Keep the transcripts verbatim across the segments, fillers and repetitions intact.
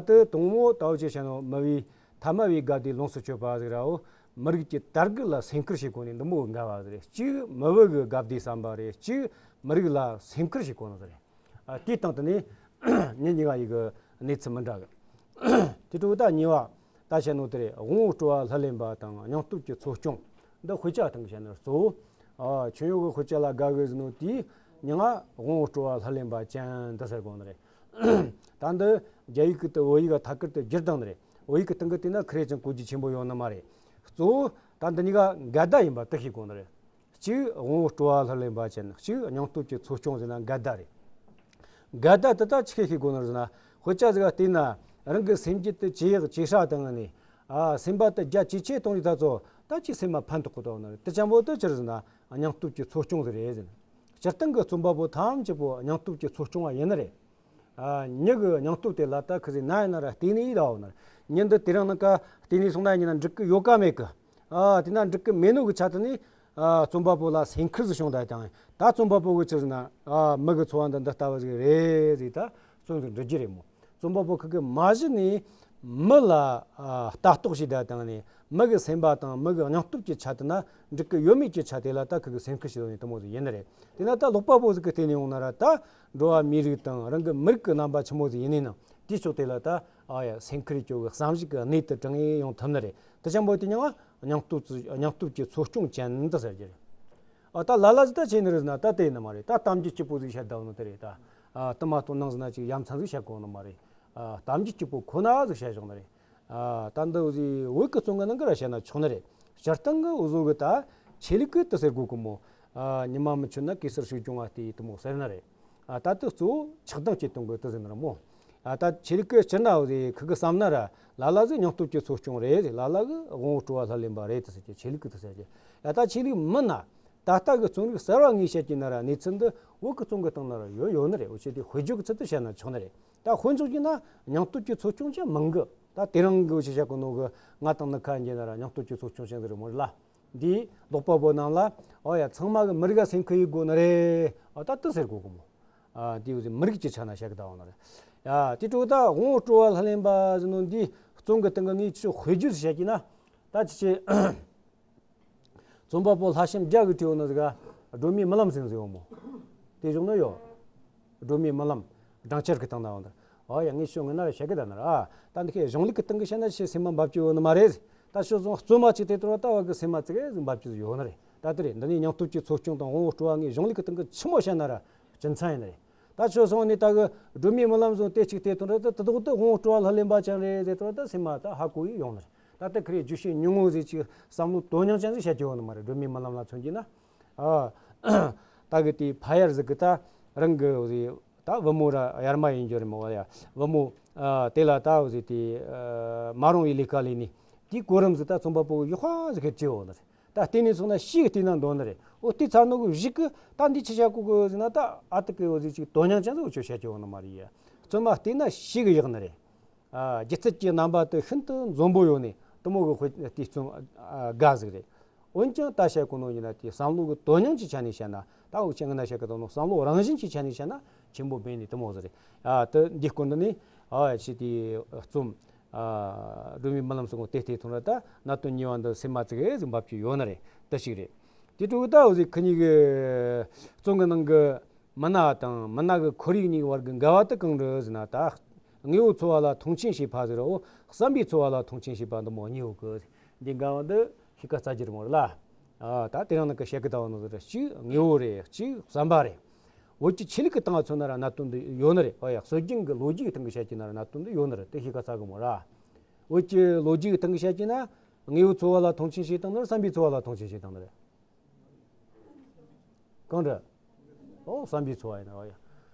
ད་དུ་དང་མོ་ད་བོ་ཆེ་ཤ་ནོ་མི་བའི་ཐ་མ་བའི་དགའ་བདེ་ལོངས་སུ་སྤྱོད་པ་ཟིག་ར་འོ། མི་རིགས་ཀྱི་དར་རྒུད་ལ་སེམས་ཁུར་བྱེད་གོ་ནི་འདི་མོ་འགལ་བ་ཟིག་རེད། གཅིག་མི་བུ་གི་དགའ་བདེ་བསམ་པ་རེད། གཅིག་མི་རིགས་ལ་སེམས་ཁུར་བྱེད་གོ་ནི་ཟིག་རེད། ཨ། དེའི་སྟེང་དུ་ནི་ཉིན་གཉིས་ཀ་ཡི་གི་གནས་ཚུལ་མི་འདྲ་གི། དེ་འཕྲོ་ད་གཉིས་པ་ད་བཤད་ནོ་དེ་རེད། དབང་པོ་སྤྲོ་བ་ལྷུར་ལེན་པ་དང་སྙིང་སྟོབས་ཀྱི་འཚོ་སྐྱོང་། འདི་དཔེ་ཆ་སྟེང་གི་བཤད་ནོ་གཙོ་བོ། ཨ། ཁྱོད་ཡོད་གི་དཔེ་ཆ་ལ་དགའ་གི་ཟེར་ནོ་དེའི་མྱིང་ང་དབང་པོ་སྤྲོ་བ་ལྷུར་ལེན་པ་ཅན་འདི་ཟེར་གོ་ནི་རེད། ད་འདི་རྒྱ་ཡིག་གི་དུ་བོད་ཡིག་ཐད་ཀར་དུ་བསྒྱུར་བཏང་ནི་རེད། བོད་ཡིག་གི་སྟེང་གི་དེ་ན་ཁི་རེ་ཅང་གོ་རྒྱུ་ཆེན་པོ་ཡོད་ནི་མ་རེད། གཙོ་བོ་ད་འདི་གཉིས་ཀ་འགལ་ཟླ་ཡིན་པ་དེ་ཤེས་དགོས་ནི་རེད། གཅིག་དབང་པོ་སྤྲོ་བ་ལྷུར་ལེན་པ་ཅན། གཅིག་སྙིང་སྟོབས་ཀྱི་འཚོ་སྐྱོང་ཟེར་ན་འགལ་ཟླ་རེད། འགལ་ཟླ་དེ་ད་ཆི་ཤེས་དགོས་ནི་རེད་ཟེར་ན། དཔེ་ཆ་ཟིག་ག་བལྟས་ན་རང་གི་སེམས་རྒྱུད་དུ་ཇེ་ཡག་ཇེ་ཧྲ་བཏང་ནས། ཨ། སེམས་པ་དེ་རྒྱ་ཇེ་ཆེ་གཏོང་རྒྱུ་ད་ཚོ་ད་ཅི་སེམས་མ་ཕན་ཐོགས་གི་འདུག་ནི་རེད། དེ་ཅང་པོ་དེ་ཅི་རེད་ཟེར་ན་སྙིང་སྟོབས་ཀྱི་འཚོ་སྐྱོང་ཟིག་རེད་ཟེར། སྤྱིར་བཏང་གི་རྩོམ་པ་པོ་ཐམས་ཅད་པོ་སྙིང་སྟོབས་ཀྱི་འཚོ་སྐྱོང་བ་ཡིན་ནི་རེད། ཨ། མྱི་གི་སྙིང་སྟོབས་དེ་ལ་ད་ཁི་ཟིག་ན་ཡིན་ན་ར་བལྟས་ནས་ཡིད་ཨའོ་ན། མྱི་འདི་དེ་རིང་ནངས་ཀ་བལྟས་ནས་སོང་ན་ཡིན་ན་འགྲིག་གི་ཡོད་ཀ་མེད་གི། ཨ། དེ་ན་འགྲིག་གི་མེད་ནོ་གི་ཆ་དེ་ནི། ཨ། རྩོམ་པ་པོ་ལ་སེམས་ཁུར་ཟིག་བྱུང་ད་དང་། ད་རྩོམ་པ་པོ་གི་ཅི་ཟེར་ན། ཨ། མི་གི་འཚོ་བ་འདི་འདི་ལྟ་བུ་ཟིག་རེད་ཟེར་ད་རྩོམ་ཟིག་འབྲི་རྒྱུ་རེད་མོ། རྩོམ་པ་པོ་ཁི་གི་མ་གཞི་ནས་མི་ལ། ཨ། ལྟ་རྟོག་བྱས་ད་དང་ནས་མི་གི་སེམས་པ་དང་མི་གི་སྙིང་སྟོབས་ཀྱི་ཆ་དེ་ན་འགྲིག་གི་ཡོད་མེད་ཀྱི་ཆ་དེ་ལ་ད་ཁི་གི་སེམས་ཁུར་བྱེད་ནི་དེ་མོ་ཟིག་ཡིན་ནི་རེད། དེ་ན་ད་ཀློག་པ་པོ་ཟིག་གི་བལྟས་ནས་ཡོང་ན་ར་ད་འགྲོ་བ་མིའི་རིགས་དང་རང་གི་མི་རིགས་ཀྱི་རྣམ་པ་ཆི་མོ་ཟིག་ཡིན་ནི་ན་དེའི་ཕྱོགས་དེ་ལ་ད། ཨ་ཡ། སེམས་ཁུར་སྐྱོ་གི་བསམ་གཞིག་གི་གནས་དེ་དྲངས་ཡོང་ཐུབ་ནི་རེད། དེ་ཅང་པོ་དེ་མྱིང་ང་སྙིང་སྟོབས་ཀྱི་སྙིང་སྟོབས་ཀྱི་འཚོ་སྐྱོང་ཅན་དུ་ཟེར་རྒྱུ་རེད། ཨ། ད་ལ་ལ་ཟིག་ད་ཆི་ནི་རེད་ཟེར་ན་ད་དེ་ནི་མ་རེད། ད་གཏམ་རྒྱུད་སྐྱིད་པོ་ཟིག་བཤད་བསྡད་ནི་དེ་རེད་ད། ཨ། དེ་མ་གཏོགས་ནང་ཟིག་ན་ཅིག་ཡ་མཚན་ཟིག་བཤད་གོ་ནི་མ་རེད། ཨ། གཏམ་རྒྱུད་སྐྱིད་པོ་ཁོ་ན་ཟིག་བཤད་བཞག་ནི་རེད། ཨ། ད་འདི་འུ་ཟིག་བོད་ཀྱི་རྩོམ་གི་ནང་གི་ར་བཤད་ན་ཆོག་ནི་རེད། སྤྱིར་བཏང་གི་འུ་ཟོ་གི་ད་ཆོས་ལུགས་གི་དེ་ཟེར་དགོས་གི་མོ། ཨ། ཉི་མ་མི་ཆོད་ན་གེ་སར་ཞིག་སྐྱོང་བ་དེ་དེ་མོ་ཟེར་ནི་རེད། ཨ། ད་དེ་གཙོ་བོ་ཆགས་སྡང་སྐྱེ་གཏོང་གི་དེ་ཟེར་ནི་རེད་མོ། ཨ། ད་ཆོས་ལུགས་གི་སྤྱིར་ན་འུ་ཟིག་ཁི་གི་བསམ་ན་ར་ལ་ལ་ཟིག་སྙིང་སྟོབས་ཀྱི་འཚོ་སྐྱོང་རེད་ཟེར། ལ་ལ་གི་དབང་པོ་སྤྲོ་བ་ལྷུར་ལེན་པ་རེད་དེ་ཟེར་གི། ཆོས་ལུགས་གི་དེ་ཟེར་གི། ཡ། ད་ཆོས་ལུགས་མིན་ན། ད་ལྟ་གི་རྩོམ་རིག་གསར་བ་ངོས་བཤད་ཀྱི་ན་ར་གནས་ཚུལ་འདི་བོད་ཀྱི་རྩོམ་གི་སྟེང་ན་ར་ཡོད་ཡོད་ནི་རེད། འུ་ཆོས་དེ་དཔེ་བརྗོད་ཀྱི་ཚུལ་དུ་བཤད་ན་ཆོག་ནི་རེད། ད་དཔེ་འཇོག་རྒྱུ་ན་སྙིང་སྟོབས་ཀྱི་འཚོ་སྐྱོང་ཅན་མང་གི། ད་དེ་རིང་གི་འུ་ཆོས་བཤད་གོ་ནོ་གི་ང་དང་ནི་ཁ་འགྱེལ་ན་ར་སྙིང་སྟོབས་ཀྱི་འཚོ་སྐྱོང་ཅན་ཟིག་རེད་མོ་ལ། འདིའི་ཀློག་པ་པོ་རྣམས་ལ། ཨོ་ཡ། ཚང་མ་གི་མི་རིགས་ལ་སེམས་ཁུར་ཡེད་དགོས་ནི་རེད། ཨ། ད་དེ་ཟེར་དགོས་གི་མོ། ཨ། འདི་འུ་ཟིག་མི་རིགས་ཀྱི་ཆ་ན་བཤད་གི་ད་འོང་ནི་རེད། ཡ། དེ་འཕྲོ་ད་དབང་པོ་སྤྲོ་བ་ལྷུར་ལེན་པ་ཟེར་ནོ་འདི་རྩོམ་གི་སྟེང་གི་ངས་ཅིག་དཔེ་བརྗོད་བཤད་ཀྱི་ན། ད་ཅི་ཅི། རྩོམ་པ་པོ་ལྷ་བྱམས་རྒྱ་གིས་བྲིས་ཡོད་ནི་ཟིག་ག་སྒྲོལ་མའི་རྨི་ལམ་ཟེར་ཟིག་ཡོད་མོ། དེ་བཞག་ནི་ཡོད། སྒྲོལ་མའི་རྨི་ལམ། སྦྲང་ཆར་གྱི་སྟེང་ན་འོང་ད། ཨོ་ཡ། ངས་ཤོད་ངེ་ན་ར་བཤད་གི་ད་ནི་ར། ཨ། ད་འདི་ཁའི་གཞུང་ལུགས་ཀྱི་སྟེང་གི་བཤད་ན་ཆི་སེམས་མ་འབབ་ཀྱི་ཡོད་ནི་མ་རེད། ད་ཤོད་སོང་རྩོམ་མ་ཅིག་དེ་ཐོར་ད་བ་གི་སེམས་མ་ཙི་གེ་ཟིག་འབབ་ཀྱི་ཡོད་ནི་རེད། ད་དེ་རེད། འདི་ནི་སྙིང་སྟོབས་ཀྱི་འཚོ་སྐྱོང་དང་དབང་པོ་སྤྲོ་བ་ངས་གཞུང་ལུགས་ཀྱི་སྟེང་གི་ཆི་མོ་བཤད་ན་ར་སྤྱི་མཚན་ཡིན་ནི་རེད། ད་ཤོད་སོང་ནི་ད་གི་སྒྲོལ་མའི་རྨི་ལམ་བཟུང་དེ་ཅིག་དེ་ཐོར་ད་དེ་དོག་ཏུ་དབང་པོ་སྤྲོ་བ་ལྷུར་ལེན་པ་ཅན་རེད་ཟེར་ཐོར་ད་སེམས་མ་ད་ཧ་གོ་ཡི་ཡོང་ནི་རེད། ད་ལྟ་ཁི་རེ་རྒྱུ་ཤེས་ཉུང་ངུ་ཟིག་ཅིག་བསམ་བློ་དོན་སྙིང་ཅན་ཟིག་བཤད་ཀྱི་ཡོད་ནི་མ་རེད། སྒྲོལ་མའི་རྨི་ལམ་ལ་མཚོན་གྱི་ན། ཨ། ད་གི་དེ་ཕ་ཡར་ཟིག་གི་ད་རང་གི་འུ་ཟིག་ད་བུ་མོ་ར་ཡར་མ་ཡིན་རྒྱུ་རེད་མོ། ཨ་ཡ། བུ་མོ། ཨ། དེ་ལ་ད་འུ་ཟིག་དེ། ཨ། མ་རུངས་པའི་ལས་ཀ་ལས་ནི་དེའི་གོ་རིམ་ཟིག་ད་རྩོམ་པ་པོ་གི་ཡག་པ་ཟིག་གི་བྲིས་ཡོད་ནི་རེད། ད་བལྟས་ནས་སོང་ན་ཞེ་གི་བལྟས་ན་འདོད་ནི་རེད། འོ་དེ་ཚར་ནོ་གི་གཞུག་གི་ད་འདི་ཆི་བྱ་གོ་གི་ཟེར་ན། ད་ཨ་ཏི་གི་འུ་ཟིག་ཅིག་དོན་སྙིང་ཅན་ཟིག་འུ་ཆོས་བཤད་ཀྱི་ཡོད་ནི་མ་རེད་ཡ། རྩོམ་མ་བལྟས་ན་ཞེ་གི་ཡག་ནི་རེད། ཨ། སྒྱུ་རྩལ་གྱི་རྣམ་པ་དེ་ཤིན་ཏུ་འཛོམས་པོ་ཡོད་ནི་དེ་མོ་གི་དཔེ་དེ་རྩོམ། ཨ། དགའ་ཟིག་རེད། འོན་ཀྱང་ད་བཤད་གོ་ནོ་ཡིན་ན་དེ་བསམ་བློ་གི་དོན་སྙིང་གི་ཆ་ནས་བཤད་ན། ད་འུ་ཆོས་སྔ་ན་བཤད་གི་ད་ནོ་བསམ་བློ་རང་བཞིན་གྱི་ཆ་ནས་བཤད་ན་ཆེན་པོ་མེད་ནི་དེ་མོ་ཟིག་རེད། ཨ། དེ་འདི་སྐོར་འདི་ནི། ཨ། ཅི་དེ་རྩོམ། ཨ། སྒྲོལ་མའི་རྨི་ལམ་སོགས་དེ་བལྟས་ཐོན་ར་ད་གནད་དོན་གཉིས་པ་འདི་སེམས་མ་ཙི་གེ་ཟིག་འབབ་ཀྱི་ཡོད་ནི་རེད། དེ་ཞིག་རེད། དེ་འཕྲོ་ད་འུ་ཟིག་ཁི་གཉིས་གི་རྩོམ་གི་ནང་གི་མི་སྣ་དང་མི་སྣ་གི་ཁོར་ཡུག་གཉིས་བར་གྱི་འགལ་བ་དེ་གང་རེད་ཟེར་ན། ད་དངོས་པོ་འཚོ་བ་ལ་མཐོང་ཆེན་བྱེད་པ་ཟེར་རོ། བསམ་པའི་འཚོ་བ་ལ་མཐོང་ཆེན་བྱེད་པ་འདི་མོ་གཉིས་ཡོད་གི། འདི་འགལ་བ་འདི་ཤི་ཁ་རྩ་རྒྱུ་རེད་མོ་རེད་ལ། ཨ། ད་དེ་རིང་ནངས་ཀ་བཤད་གི་ད་བ་ནོ་ཟེར། གཅིག་དངོས་པོ་རེད། གཅིག་བསམ་པ་རེད། བོད་ཀྱི་ཆོས་ལུགས་ཀྱི་སྟེང་ང་མཚོན་ན་ར་གནད་དོན་འདི་ཡོད་ནི་རེད། ཨོ་ཡ། སྲོལ་རྒྱུན་གྱི་ལོ་རྒྱུས་ཀྱི་སྟེང་གི་བཤད་ཀྱི་ན་ར་གནད་དོན་འདི་ཡོད་ནི་རེད། དེ་ཤི་ཁ་རྩ་གི་མོ་ར། བོད་ཀྱི་ལོ་རྒྱུས་ཀྱི་སྟེང་གི་བཤད་ཀྱི་ན་དངོས་པོ་འཚོ་བ་ལ་མཐོང་ཆེན་བྱེད་སྟངས་ནི་རེད། བསམ་པའི་འཚོ་བ་ལ་མཐོང་ཆེན་བྱེད་སྟངས་ནི་རེད། གང་འདྲ། ཨོ། བསམ་པའི་འཚོ་བ་ཡིན་ན། ཨོ་ཡ།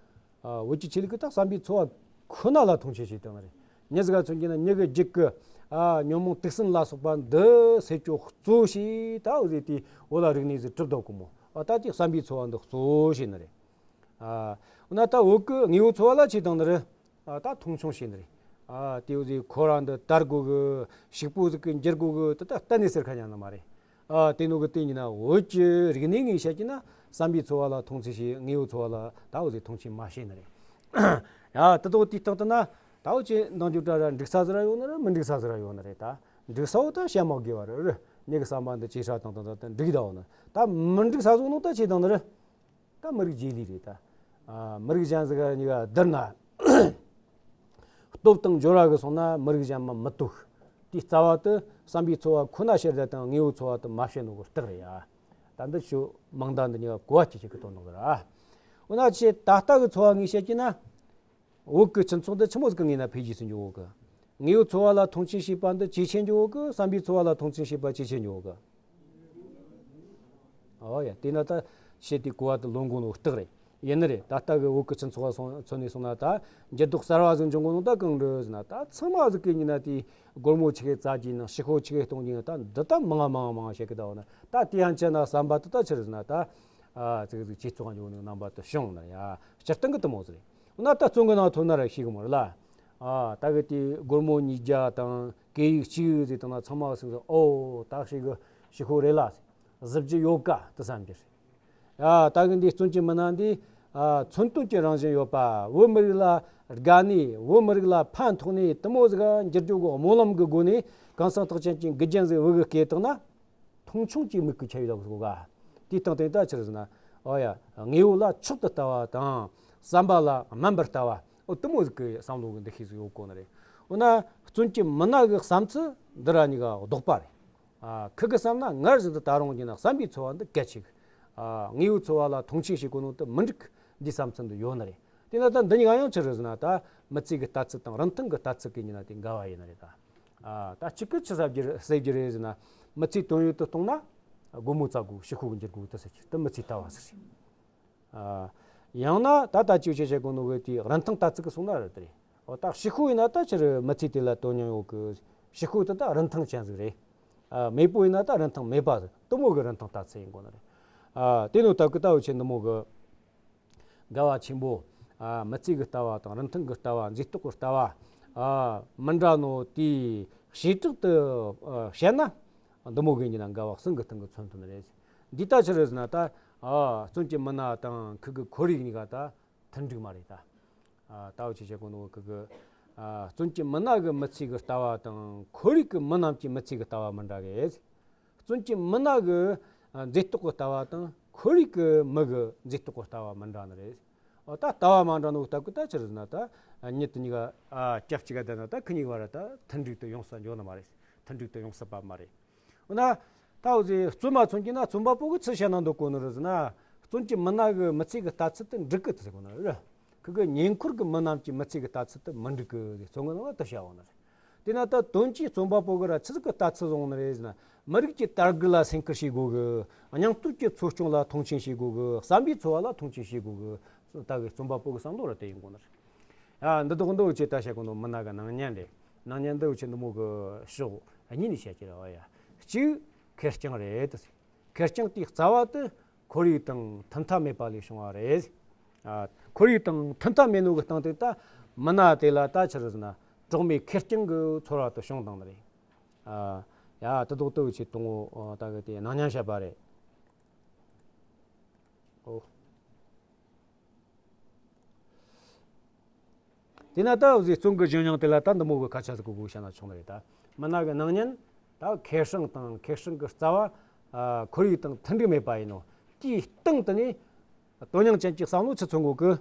ཨ། བོད་ཀྱི་ཆོས་ལུགས་ཀྱི་ད་བསམ་པའི་འཚོ་བ་ཁོ་ན་ལ་མཐོང་ཆེན་བྱེད་སྟངས་རེད། མྱི་ཟིག་ག་མཚོན་གྱི་ན་མྱི་གི་རྒྱུད་ཀྱི། ཨ། ཉོན་མོངས་དུག་སྲིན་ལ་སོགས་པ་འདི་སེལ་རྒྱུ་གཙོ་བོ་ཞིག་ད་འུ་ཟིག་དེ་བོད་ལ་རིག་གནས་ཟིག་གྲུབ་བསྡད་གོ་མོ། ཨ། ད་དེ་བསམ་པའི་འཚོ་བ་འདི་གཙོ་བོ་ཞིག་ནི་རེད། ཨ། འོ་ན་ད་བོད་ཀྱི་དངོས་པོ་འཚོ་བ་ལ་བྱེད་སྟངས་ནི་རེད། ཨ། ད་མཐོང་ཆུང་བྱས་ནི་རེད། ཨ། དེ་འུ་ཟིག་ཁོ་རང་འདི་དར་དགོས་གི། ཕྱུག་པོ་ཟིག་གི་འགྱུར་དགོས་གི། ད་ད་གཏན་ནས་ཟེར་ཁ་ཉན་ནི་མ་རེད། ཨ། དེ་ནོ་གི་སྟེང་ཡིན་ན་བོད་ཀྱི་རིག་གནས་ངོས་བཤད་ཀྱི་ན་བསམ་པའི་འཚོ་བ་ལ་མཐོང་ཆེན་བྱས། དངོས་པོ་འཚོ་བ་ལ་ད་འུ་ཟིག་མཐོང་ཆེན་མ་བྱས་ནི་རེད། ཡ། དེ་དོ་དེའི་སྟེང་དུ་ན། ད་འུ་ཅེ་འདང་རྒྱུ་དྲ་ར་འགྲིག་ས་ཟིག་ར་ཡོད་ནི་རེད། མི་འགྲིག་ས་ཟིག་ར་ཡོད་ནི་རེད། ད་འགྲིག་ས་བོ་ད་བཤད་མ་དགོས་པ་རེད། རེད། ངེད་གི་བསམ་པ་འདི་ཇེ་ཧྲ་དང་དང་དང་དང་འགྲིག་ད་འོ་ནི། ད་མི་འགྲིག་ས་ཟིག་ནོ་ད་ཆེ་དང་ནི་རེད། ད་མི་རིགས་རྗེས་ལུས་རེད་ད། ཨ། མི་རིགས་གཞན་ཟིག་གཉིས་ཀ་བསྡུར་ན། སྟོབས་དང་འབྱོར་བ་གི་སོང་ན་མི་རིགས་གཞན་མ་མི་ལྟོས། དེའི་རྩ་བ་དུ་བསམ་པའི་ཚོར་བ་ཁོ་ན་བཤད་ད་དང་དངོས་པོའི་ཚོར་བ་དུ་མ་བཤད་ནོ་གི་རྟགས་རེད་ཡ། ད་འདི་ཆོ་མིང་བརྡ་འདི་གཉིས་ཀ་གོ་བ་སྐྱེ་ཆེད་ཀྱི་དོན་དག་རེད། འོ་ན་ཆེ་ད་ལྟ་གི་ཚོར་བ་ངས་བཤད་ཀྱི་ན། བོད་ཀྱི་སྤྱི་ཚོགས་འདི་ཆི་མོ་ཟིག་གི་ངོས་ན་འཕེལ་རྒྱས་སུ་འགྱོ་གི། དངོས་པོའི་ཚོར་བ་ལ་མཐོང་ཆེན་བྱེད་པ་འདི་ཇེ་ཆེ་འགྱོ་གི། བསམ་པའི་ཚོར་བ་ལ་མཐོང་ཆེན་བྱེད་པ་ཇེ་ཆེ་འགྱོ་གི། ཨོ་ཡ། དེས་ན་ད་བཤད་དེ་གོ་བ་དེ་ལོན་གོ་ནོ་རྟགས་རེད། ཡིན་ནི་རེད། ད་ལྟ་གི་བོད་ཀྱི་སྤྱི་ཚོགས་ལ་སོང་མཚོན་ནས་སོང་ན། ད་འགྱུར་ལྡོག་གསར་བ་ཟིག་འབྱུང་གོ་ནོ་ད་གང་རེད་ཟེར་ན། ད་ཚང་མ་ཟིག་གི་ཡིན་ན་དེ་སྒོར་མོ་ཆི་གེ་བཙལ་རྒྱུ་ཡིན་ན། ཕྱི་ཤོག་ཆི་གེ་གཏོང་རྒྱུ་ཡིན་ན། ད་འདི་ད་མང་ང་མང་ང་མང་ང་བཤད་གི་ད། འོ་ན་ད་དེ་ཡང་བྱས་ན་བསམ་པ་དེ་ད་ཆི་རེད་ཟེར་ན། ད་ཨ་ཙིག་ཙིག་ཇེ་བཙོག་འགྱོ་ནི་རྣམ་པ་དེ་བྱུང་ན་ཡ། སྤྱིར་བཏང་གི་དེ་མོ་ཟིག་རེད། འོ་ན་ད་བཙོན་གི་ནང་ཐོན་ན་ར་ཤེས་གི་མོ་རེད་ལ། ཨ། ད་གི་དེ་སྒོར་མོ་ཉིས་བརྒྱ་དང་སྐད་ཡིག་གཅིག་ཟིག་བཏང་ན་ཚང་མ་སེམས་སུ། ཨོ། ད་ཞིག་གི་ཕྱི་ཤོག་རེད་ལ། གཟི་བརྗིད་ཡོད་ཀ་དེ་བསམ་རྒྱུ་རེད། ཡ། ད་གི་འདི་བཙོན་གྱི་མི་སྣ་འདི། ཨ། མཚོན་དོན་གྱི་རང་བཞིན་ཡོད་པ། བོད་མི་རིགས་ལ་དགའ་ནས། བོད་མི་རིགས་ལ་ཕན་ཐོགས་ནས། དེ་མོ་ཟིག་འགྱུར་རྒྱུ་གི་སྨོན་ལམ་གི་སྒོ་ནས་གང་ཟག་རྟག་ཅན་གྱི་འགུལ་རྐྱེན་ཟིག་བོད་གི་སྐད་བཏང་ན། མཐོང་ཆུང་གི་མིག་གིས་ཁྱབ་ཡོད་ལ་གོ་ག། དེའི་སྟེང་དེ་ད་ཆི་རེད་ཟེར་ན། ཨོ་ཡ། དངོས་པོ་ལ་མཆོག་ཏུ་ལྟ་བ་དང་། བསམ་པ་ལ་དམན་པར་ལྟ་བ། ཨོ་དེ་མོ་ཟིག་གི་བསམ་བློ་གི་འདུ་ཤེས་ཟིག་ཡོད་གོ་ནི་རེད། འོ་ན་བཙོན་གྱི་མི་སྣ་གི་བསམ་ཚུལ་འདི་ར་གཉིས་ཀ་ལྡོག་པ་རེད། ཨ། ཁུ་གི་བསམ་ན་སྔར་བཞིན་དུ་ད་རུང་ཡིན་ན་བསམ་པའི་ཚོར་བ་འདི་གལ་ཆེ་གི། ཨ། དངོས་པོའི་ཚོར་བ་ལ་མཐོང་ཆེན་བྱེད་གོ་ནོ་དེ་མི་འགྲིག་གི། འདིའི་བསམ་ཚུལ་འདི་ཡོད་ནི་རེད། དེས་ན་ད་འདི་གཉིས་ཀ་ཡང་ཆི་རེད་ཟེར་ན། ད་མི་ཚེ་གི་ལྟ་ཚུལ་དང་རིན་ཐང་གི་ལྟ་ཚུལ་གི་གཉིས་ན་དེ་འགལ་བ་ཡིན་ནི་རེད་ད། ཨ། ད་གཅིག་གིས་ཆི་ཟེར་རྒྱུ་རེད་ཟེར་ན། མི་ཚེ་དོན་ཡོད་དུ་གཏོང་ན་སྒོར་མོ་བཙལ་དགོས། ཕྱི་ཤོག་གི་འགྱུར་དགོས་དེ་ཟེར་རྒྱུ་དེ་མི་ཚེའི་ལྟ་བ་ཟིག་རེད། ཨ། ཡང་ན་ད་ལྟ་ཅིག་བཤད་བཤད་གོ་ནོ་གི་དེ་རིན་ཐང་ལྟ་ཚུལ་གི་སོང་ན་རེད་དེ་རེད། འོ་ད་ཕྱི་ཤོག་ཡིན་ན་ད་ཆི་རེད། མི་ཚེ་དེ་ལ་དོན་སྙིང་ཡོད་གི། ཕྱི་ཤོག་དེ་ད་རིན་ཐང་ཅན་ཟིག་རེད། ཨ། མེས་པོ་ཡིན་ན་ད་རིན་ཐང་མེད་པ་ཟིག། དེ་མོ་གི་རིན་ཐང་ལྟ་ཚུལ་ཡིན་གོ་ནི་རེད། ཨ། དེ་ནོ་ད་གི་ད་འུ་ཆེ་འདི་མོ་གི་འགལ་བ་ཆེན་པོ། ཨ། མི་ཚེ་གི་ལྟ་བ་དང་རིན་ཐང་གི་ལྟ་བ། མཛེས་རྟོག་གི་ལྟ་བ། ཨ། མི་འདྲ་ནོ་དེ་བྱེ་བྲག་ཏུ། ཨ། བཤད་ན་འདི་མོ་གི་གཉིས་ན་འགལ་བ་གསུམ་གི་སྟེང་གི་མཚོན་ཐུབ་ནི་རེད། འདི་ད་ཆི་རེད་ཟེར་ན་ད། ཨ། བཙོན་གྱི་མི་སྣ་དང་ཁུ་གི་ཁོར་ཡུག་གཉིས་ཀ་ད་མཐུན་འགྲིག་མ་རེད་ད། ཨ། ད་འུ་ཆེ་བཤད་གོ་ནོ་ཁུ་གི། ཨ། བཙོན་གྱི་མི་སྣ་གི་མི་ཚེ་གི་ལྟ་བ་དང་ཁོར་ཡུག་གི་མི་རྣམས་ཀྱི་མི་ཚེ་གི་ལྟ་བ་མི་འདྲ་གི། བཙོན་གྱི་མི་སྣ་གི་མཛེས་རྟོག་གི་ལྟ་བ་དང་ཁོར་ཡུག་གི་མི་གི་མཛེས་རྟོག་གི་ལྟ་བ་མི་འདྲ་ནི་རེད། འོ་ད་ལྟ་བ་མ་འདྲ་ནོ་ལྟ་གི་ད་ཆི་རེད་ཟེར་ན་ད། ཨ། མྱི་དེ་གཉིས་ཀ། ཨ། སྐབས་གཅིག་ག་བསྡད་ན་ད་ཁུ་གཉིས་བར་ད་མཐུན་འགྲིག་ཏུ་ཡོང་ས་འགྱོ་ནི་མ་རེད། མཐུན་འགྲིག་ཏུ་ཡོང་སྲིད་པ་མ་རེད། འོ་ན་ད་འུ་ཟེ་བཙོན་མ་མཚོན་གྱི་ན་བཙོན་པ་པོ་གི་ཆི་བཤད་ན་འདོད་གོ་ནི་རེད་ཟེར་ན། བཙོན་གྱི་མི་སྣ་གི་མི་ཚེ་གི་ལྟ་ཚུལ་དེ་འགྲིག་གི་དེ་ཟེར་གོ་ནི་རེད། ཁུ་གི་ཉེ་འཁོར་གི་མི་རྣམས་ཀྱི་མི་ཚེ་གི་ལྟ་ཚུལ་དེ་མི་འགྲིག་གི་ཟེར། བཙོན་གི་ནང་ལ་དེ་བཤད་འོང་ནི་རེད། དེས་ན་ད་དོན་གྱིས་བཙོན་པ་པོ་གི་ར་ཆི་ཟིག་གི་ལྟ་ཚུལ་བཟུང་ནི་རེད་ཟེར་ན། མི་རིགས་ཀྱི་དར་རྒུད་ལ་སེམས་ཁུར་བྱེད་དགོས་གི། སྙིང་སྟོབས་ཀྱི་འཚོ་སྐྱོང་ལ་མཐོང་ཆེན་བྱེད་དགོས་གི། བསམ་པའི་ཚོར་བ་ལ་མཐོང་ཆེན་བྱེད་དགོས་གི། ད་གི་བཙོན་པ་པོ་གི་བསམ་བློ་ར་དེ་ཡིན་དགོས་ནི་རེད། ཡ། འདི་དག་འདི་འུ་ཆེ་ད་བཤད་གོ་ནོ་མི་སྣ་གི་སྣང་བརྙན་རེད། སྣང་བརྙན་འདི་འུ་ཆེ་འདི་མོ་གི་ཕྱོགས་གཉིས་ནས་བཤད་ཀྱི་རེད་བ་ཡ། གཅིག་ཁེར་རྐྱང་རེད། ཁེར་རྐྱང་དེའི་རྩ་བ་དེ་ཁོར་ཡུག་དང་མཐུན་མཐའ་མེད་པ་ལས་བྱུང་བ་རེད། ཨ། ཁོར་ཡུག་དང་མཐུན་མཐའ་མེད་ནོ་གི་སྟེང་དེ་ད་མི་སྣ་དེ་ལ་ད་ཆི་རེད་ཟེར་ན་གྲོགས་མེད་ཁེར་རྐྱང་གི་ཚོར་བ་དེ་བྱུང་བཏང་ནི་རེད། ཨ། ཡ། དེ་དག་དེ་འུ་ཆེ་དང་པོ་ད་གི་དེ་སྣང་བརྙན་བཤད་པ་རེད། ཨོ། དེས་ན་ད་འུ་ཟེ་བཙོན་གི་བཞེངས་མྱོང་དེ་ལ་ད་འདི་མོ་གི་སྐད་ཆ་ཟིག་གོ་གོ་བཤད་ན་ཆོག་ནི་རེད་ད། མི་སྣ་གི་སྣང་བརྙན་ད་ཁེ་སྲིང་དང་ཁེ་སྲིང་གི་རྩ་བ། ཨ། ཁོར་ཡུག་དང་མཐུན་འགྲིག་མེད་པ་ཡིན་ནོ། དེའི་སྟེང་དེ་ནས་དོན་སྙིང་ཅན་གྱི་བསམ་བློ་ཆི་མཚོན་གོ་གི།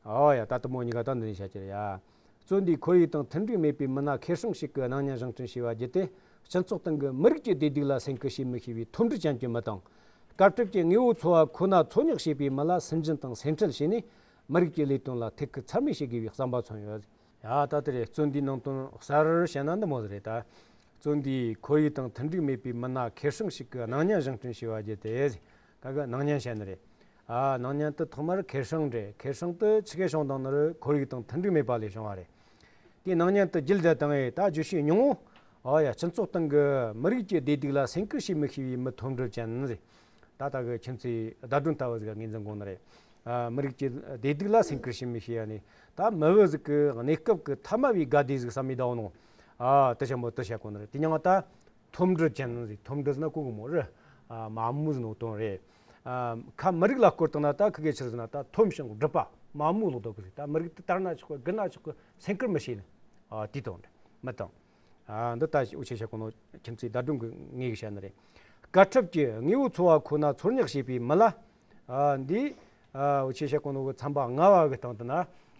ཨོ་ཡ། ད་དེ་མོ་གཉིས་ཀ་ད་འདི་ནས་བཤད་ཀྱི་རེད་ཡ། བཙོན་འདིའི་ཁོར་ཡུག་དང་མཐུན་འགྲིག་མེད་པའི་མི་སྣ་ཁེ་སྲིང་ཞིག་གི་སྣང་བརྙན་བཞེངས་སྐྲུན་བྱས་པ་བརྒྱུད་དེ། སྤྱི་ཚོགས་སྟེང་གི་མི་རིགས་ཀྱི་བདེ་སྡུག་ལ་སེམས་ཁུར་བྱེད་མི་ཤེས་པའི་ཐོབ་འབྲས་ཅན་གྱི་མི་དང་། དཀའ་སྤྱད་ཀྱིས་དངོས་པོའི་འཚོ་བ་ཁོ་ན་འཚོ་སྙེག་བྱེད་པའི་མི་ལ་སུན་འབྱིན་དང་སེམས་ཁྲལ་བྱས་ནས། མི་རིགས་ཀྱི་ལས་དོན་ལ་ཐུགས་ཁུར་ཚད་མེད་བྱེད་དགོས་པའི་བསམ་པ་མཚོན་ཡོད། ཡ། ད་དེ་རེད། བཙོན་འདིའི་ནང་དོན་གསར་བཤད་ན་འདི་མོ་ཟིག་རེད་ད། བཙོན་འདིའི་ཁོར་ཡུག་དང་མཐུན་འགྲིག་མེད་པའི་མི་སྣ་ཁེ་སྲིང་ཞིག་གི་སྣང་བརྙན་བཞེངས་སྐྲུན་བྱས་པ་བརྒྱུད་དེ། ད་གི་སྣང་བརྙན་བཤད་ནི་རེད། ཨ། སྣང་བརྙན་དེ་ཐོག་མར་ཁེ་སྲིང་རེད། ཁེ་སྲིང་དེ་ཆི་གེ་བྱུང་བཏང་ནི་རེད། ཁོར་ཡུག་དང་མཐུན་འགྲིག་མེད་པ་ལས་བྱུང་བ་རེད། དེའི་སྣང་བརྙན་དེ་བརྒྱུད་བསྡད་བཏང་ངས་ད་བརྗོད་བྱའི་སྙིང་བོ། ཨོ་ཡ། སྤྱི་ཚོགས་སྟེང་གི་མི་རིགས་ཀྱི་བདེ་སྡུག་ལ་སེམས་ཁུར་བྱེད་མི་ཤེས་པའི་མི་ཐོབ་འབྲས་ཅན་ཟེར། ད་ལྟ་གི་ཁྱིམ་མཚེས་ཟླ་སྒྲོན་ལྟ་བུ་ཟིག་ངོས་འཛིན་དགོས་ནི་རེད། ཨ། མི་རིགས་ཀྱི་བདེ་སྡུག་ལ་སེམས་ཁུར་བྱེད་མི་ཤེས་ཡ་ནི། ད་མི་བུ་ཟིག་གི་གནས་སྐབས་ཀྱི་ཐ་མལ་པའི་དགའ་བདེ་ཟིག་བསམ་མི་ད་འོ་ནོ། ཨ། དེ་ཆེན་པོ་དེ་བཤད་དགོས་ནི་རེད། དེ་མྱིང་ང་ད་ཐོབ་འབྲས་ཅན་ཟིག། ཐོབ་འབྲས་ཟེར་ན་གོ་གི་མོ་རེད། ཨ། མ་རྨོས་ཟེར་ནོ་དོན་རེད། ཨ། ཁ་མི་རིགས་ལ་བསྐོར་བཏང་ན་ད་ཁི་གེ་ཆི་རེད་ཟེར་ན་ད་འཐོམ་ཞིང་སྒྲིབ་པ་མ་རྨོས་ལོག་ལྡོག་གི་ཟིག། ད་མི་རིགས་དེ་དར་ན་ཆོག་གི། རྒུད་ན་ཆོག་གི། སེམས་ཁུར་མི་བྱེད་ནི། ཨ་དེ་དང་མི་དང་། ཨ་འདི་ལྟ་འུ་ཆོས་བཤད་གོ་ནོ་ཁྱིམ་མཚེས་བརྡ་སྒྲུང་གི་ངོས་ཀྱིས་བཤད་ནི་རེད། དཀར་ཁྲབ་ཀྱི་དངོས་པོའི་འཚོ་བ་ཁོ་ན་འཚོལ་སྙེག་བྱེད་པའི་མི་ལ། ཨ་འདི་ཨ་འུ་ཆོས་བཤད་གོ་ནོ་གི་ཚན་པ་ལྔ་བ་གི་སྟེང་དུ་ན།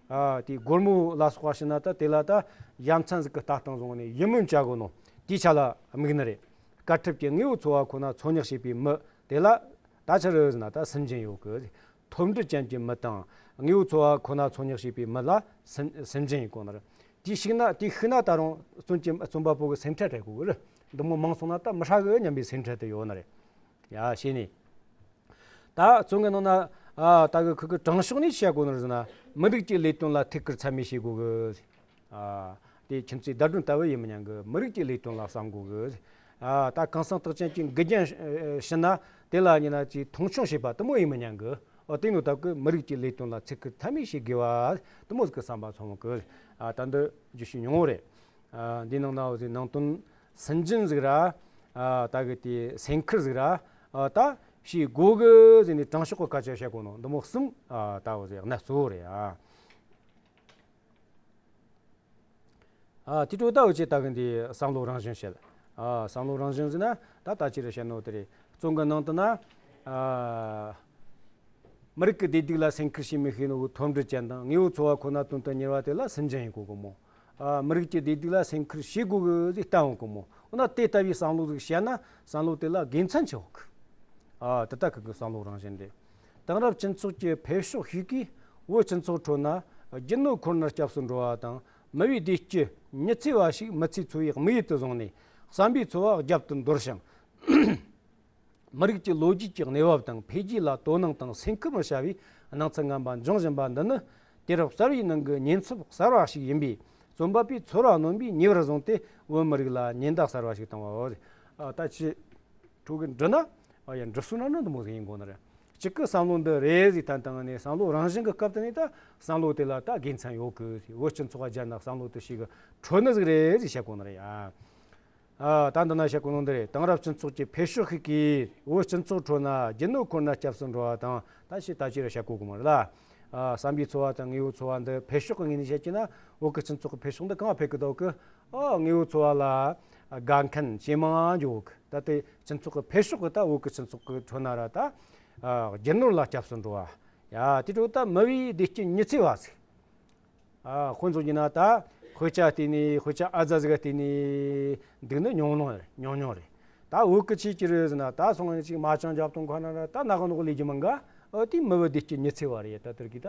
ཨ་དེ་སྒོར་མོ་ལ་སོགས་པ་བྱིན་ན་ད་དེ་ལ་ད་ཡ་མཚན་ཟིག་གི་ལྟ་སྟངས་བཟུང་ནས་ཡིད་སྨོན་བྱ་དགོས་ནོ་དེའི་ཆ་ལ་དམིགས་ནི་རེད། དཀར་ཁྲབ་ཀྱི་དངོས་པོའི་འཚོ་བ་ཁོ་ན་འཚོལ་སྙེག་བྱེད་པའི་མི་དེ་ལ་ད་ཆི་རེད་ཟེར་ན་ད་སུན་འབྱིན་ཡོད་གི། ཐོབ་འབྲི་ཅན་གྱི་མི་དང་དངོས་པོའི་འཚོ་བ་ཁོ་ན་འཚོལ་སྙེག་བྱེད་པའི་མི་ལ་སུན་སུན་འབྱིན་ཡིན་གོ་ནི་རེད། དེའི་ཤུགས་ན་དེའི་ཤུགས་ན་ད་རུང་བཙུན་གྱི་རྩོམ་པ་པོ་གི་སེམས་ཁྲལ་སྤྲད་དགོས་གི་རེད། འདི་མོ་མང་སོང་ན་ད་མི་ཧྲ་གི་སྙམ་པའི་སེམས་ཁྲལ་དེ་ཡོད་ནི་རེད། ཡ་བྱས་ནས། ད་རྩོམ་གི་ནང་ན་ཨ་ད་གི་ཁུ་གི་དྲང་ཕྱོགས་ནས་བཤད་དགོས་ནི་རེད་ཟེར་ན། མི་རིགས་ཀྱི་ལས་དོན་ལ་ཐུགས་ཁུར་ཚད་མེད་བྱེད་དགོས་གི། ཨ་དེ་ཁྱིམ་མཚེས་བརྡ་སྒྲོན་ལྟ་བུ་ཡིན་མི་ཉན་གི། མི་རིགས་ཀྱི་ལས་དོན་ལ་བསམ་དགོས་གི། ཨ་ད་གང་ཟག་རྟག་ཅན་གྱི་འགལ་རྐྱེན་ཕྱིན་ན་དེ་ལ་ཉིན་ན་ཅིག་མཐོང་ཆུང་བྱེད་པ་དེ་མོ་ཡིན་མི་ཉན་གི། ཨོ་དེ་ནོ་ད་གི་མི་རིགས་ཀྱི་ལས་དོན་ལ་ཐུགས་ཁུར་ཚད་མེད་བྱེད་དགོས་པ་དེ་མོ་ཟིག་གི་བསམ་པ་ཚང་མ་གི། ཨ་ད་འདི་བརྗོད་གཞི་ཉུང་བོ་རེད། ཨ་འདི་ནང་ན་འོ་ཟིག་ནང་དོན་སུན་འབྱིན་ཟིག་ར། ཨ་ད་གི་དེ་སེམས་ཁུར་ཟིག་ར། ཨ་ད་བྱེད་དགོས་གི་ཟེར་ནས་དྲང་ཕྱོགས་གི་སྐད་ཆ་བཤད་གོ་ནོ་འདི་མོ་གསུམ་ཨ་ད་འོ་ཟིག་གནད་གཙོ་བོ་རེད། ཨ་ཨ་དེ་འཕྲོ་ད་འུ་ཆོས་ད་གི་འདི་བསམ་བློ་རང་བཞིན་བཤད། ཨ་བསམ་བློ་རང་བཞིན་ཟེར་ན་ད་ད་ཅི་རེད་བཤད་ནོ་དེ་རེད། རྩོམ་གི་ནང་དུ་ན། ཨ་མི་རིགས་ཀྱི་བདེ་སྡུག་ལ་སེམས་ཁུར་བྱེད་མི་ཤེས་ནོ་གི་ཐོབ་འབྲི་ཅན་དང་དངོས་པོའི་འཚོ་བ་ཁོ་ན་དོན་དུ་གཉེར་བ་དེ་ལ་སུན་འབྱིན་ཡིན་གོ་གི་མོ། ཨ་མི་རིགས་ཀྱི་བདེ་སྡུག་ལ་སེམས་ཁུར་བྱེད་དགོས་གི་ཟིག་བསྟན་འོང་གི་མོ། འོ་ན་དེ་ལྟ་བུའི་བསམ་བློ་ཟིག་བཤད་ན་བསམ་བློ་དེ་ལ་དགེ་མཚན་ཆེ་བོ་གི། ཨ་དེ་ལྟ་གི་གི་བསམ་བློ་རང་བཞིན་རེད། དེང་རབས་སྤྱི་ཚོགས་ཀྱི་འཕེལ་ཕྱོགས་ཤིག་གིས་བོད་སྤྱི་ཚོགས་ཁྲོད་ན་རྒྱུ་ནོར་ཁོ་ནར་སྐྱབས་སུ་འགྲོ་བ་དང་མི་བུའི་བདེ་སྐྱིད་ཉི་ཚེ་བ་ཞིག་མི་ཚེའི་འཚོ་བའི་དམིགས་ཡུལ་དུ་བཟུང་ནས་བསམ་པའི་འཚོ་བ་རྒྱབ་ཏུ་འདོར་ཞིང་། མི་རིགས་ཀྱི་ལོ་རྒྱུས་ཀྱི་གནས་བབ་དང་འཕེལ་རྒྱས་ལ་དོ་སྣང་དང་སེམས་ཁུར་མི་བྱ་བའི་སྣང་ཚུལ་ངན་པ་འབྱུང་བཞིན་པ་འདི་ནི་དུས་རབས་གསར་བའི་ནང་གི་ཉེན་ཚབས་གསར་བ་ཞིག་ཡིན་པས། རྩོམ་པ་པོས་ཚོར་བ་རྣོན་པོས་ཉེ་བར་བཟུང་སྟེ་བོད་མི་རིགས་ལ་ཉེན་བརྡ་གསར་བ་ཞིག་བཏང་བའོ། ཨ་ད་ཅི་ཁྲོ་གི་འབྲི་ན། ཨ་ཡ་འབྲི་སྲོལ་ན་ནི་འདི་མོ་ཟིག་ཡིན་དགོས་ནི་རེད། གཅིག་གི་བསམ་བློ་འདི་རེད་ཟིག་བཏང་བཏང་ནས་བསམ་བློ་རང་བཞིན་གི་སྐབས་དེ་ནས་ད་བསམ་བློ་དེ་ལ་ད་དགེ་མཚན་ཡོད་གི་ཟིག། བོད་སྤྱི་ཚོགས་ཀ་སྦྱར་ན་བསམ་བློ་དེ་ཞིག་གི་འཕྲོད་ནི་ཟིག་རེད་ཟིག་བཤད་དགོས་ནི་རེད་ཡ། ཨ་ད་འདི་ན་བཤད་གོ་ནོ་འདི་རེད། དེང་རབས་སྤྱི་ཚོགས་ཀྱི་འཕེལ་ཕྱོགས་ཤིག་གིས་བོད་སྤྱི་ཚོགས་ཁྲོད་ན་རྒྱུ་ནོར་ཁོ་ན་སྐྱབས་སུ་འགྲོ་བ་དང་ད་ཞེས་ད་ཅི་རེ་བཤད་གོ་གི་མ་རེད་ལ། ཨ་བསམ་པའི་འཚོ་བ་དང་དངོས་པོའི་འཚོ་བ་འདི་འཕེལ་ཕྱོགས་ཀྱི་ངོས་ནས་བཤད་ཀྱི་ན་བོད་ཀྱི་སྤྱི་ཚོགས་ཀྱི་འཕེལ་ཕྱོགས་འདི་གང་འཕེལ་གི་འདུག་གི། ཨ་དངོས་པོའི་འཚོ་བ་ལ་དགའ་མཁན་ཇེ་མང་འགྱོ་གི། ད་ལྟའི་སྤྱི་ཚོགས་ཀྱི་འཕེལ་ཕྱོགས་ཀྱི་ད་བོད་ཀྱི་སྤྱི་ཚོགས་ཀྱི་ཁྲོད་ན་ར་ད་ཨ་རྒྱུ་ནོར་ལ་སྐྱབས་སུ་འགྲོ་བ། ཡ་དེ་འཕྲོ་ད་མི་བུའི་བདེ་སྐྱིད་ཉི་ཚེ་བ་ཟིག། ཨ་དཔེ་མཚོན་བྱས་ན་ད་དཔེ་ཆ་བལྟས་ནས་དཔེ་ཆ་ཨ་ཛ་ཟིག་བལྟས་ནས་འདུག་ནི་ཉུང་ཉུང་རེད། ཉུང་ཉུང་རེད། ད་བོད་ཀྱི་ཆོས་ཀྱི་རེད་ཟེར་ན་ད་སོང་ངས་ཅིག་མ་ཅང་རྒྱབ་གཏོང་ཁ་ན་ར་ད་ན་ག་ནོ་གི་ལས་རྒྱུ་མང་ག། ཨ་དེ་མི་བུ་བདེ་སྐྱིད་ཉི་ཚེ་བ་རེད། ད་དེར་གི་ད་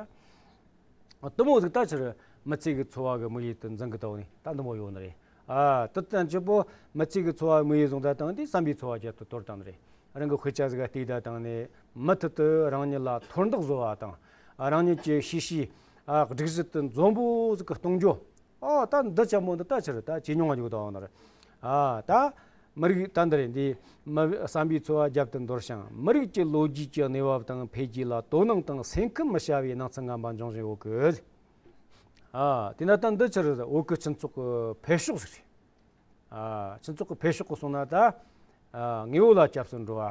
དེ་མོ་ཟིག་ད་ཕྱིར་མི་ཚེ་གི་འཚོ་བ་གི་དམིགས་ཡུལ་དུ་འཛིན་གི་ད་འོ་ནི་ད་འདི་མོ་ཡོད་ནི་རེད། ཨ་དེ་ལྟ་ཅི་པོ་མི་ཚེ་གི་འཚོ་བ་དམིགས་ཡུལ་བཟུང་ད་བཏང་དེ་བསམ་པའི་འཚོ་བ་རྒྱབ་ཏུ་དོར་བཏང་ནི་རེད། རང་གི་དཔེ་ཆ་ཟིག་ག་བལྟས་ད་བཏང་ནས་མུ་མཐུད་དུ་རང་ཉིད་ལ་མཐོར་འདེགས་བཟོ་བ་དང་། རང་ཉིད་ཀྱི་ཤེས་བྱའི་ཨ་སྒྲིག་གཞི་དེ་འཛོམས་པོ་ཟིག་གི་གཏོང་རྒྱུ། ཨོ་ད་འདི་ཅན་པོ་འདི་ད་ཕྱིར་ད་ཇེ་ཉུང་ང་འགྱོ་དང་ནར། ཨ་ད་མི་རིགས་ད་འདི་རེད། འདི་མི་བསམ་པའི་འཚོ་བ་རྒྱབ་ཏུ་འདོར་ཞིང་མི་རིགས་ཀྱི་ལོ་རྒྱུས་ཀྱི་གནས་བབ་དང་འཕེལ་རྒྱས་ལ་དོ་སྣང་དང་སེམས་ཁུར་མི་བྱ་བའི་སྣང་ཚུལ་ངན་པ་འབྱུང་བཞིན་ཡོད་གི། ཨ་དེ་ན་ད་འདི་ཕྱིར་བོད་ཀྱི་སྤྱི་ཚོགས་ཀྱི་འཕེལ་ཕྱོགས་ཟིག་རེད། ཨ་སྤྱི་ཚོགས་ཀྱི་འཕེལ་ཕྱོགས་ཀྱི་སོང་ན་ད་ཨ་དངོས་པོ་ལ་སྐྱབས་སུ་འགྲོ་བ།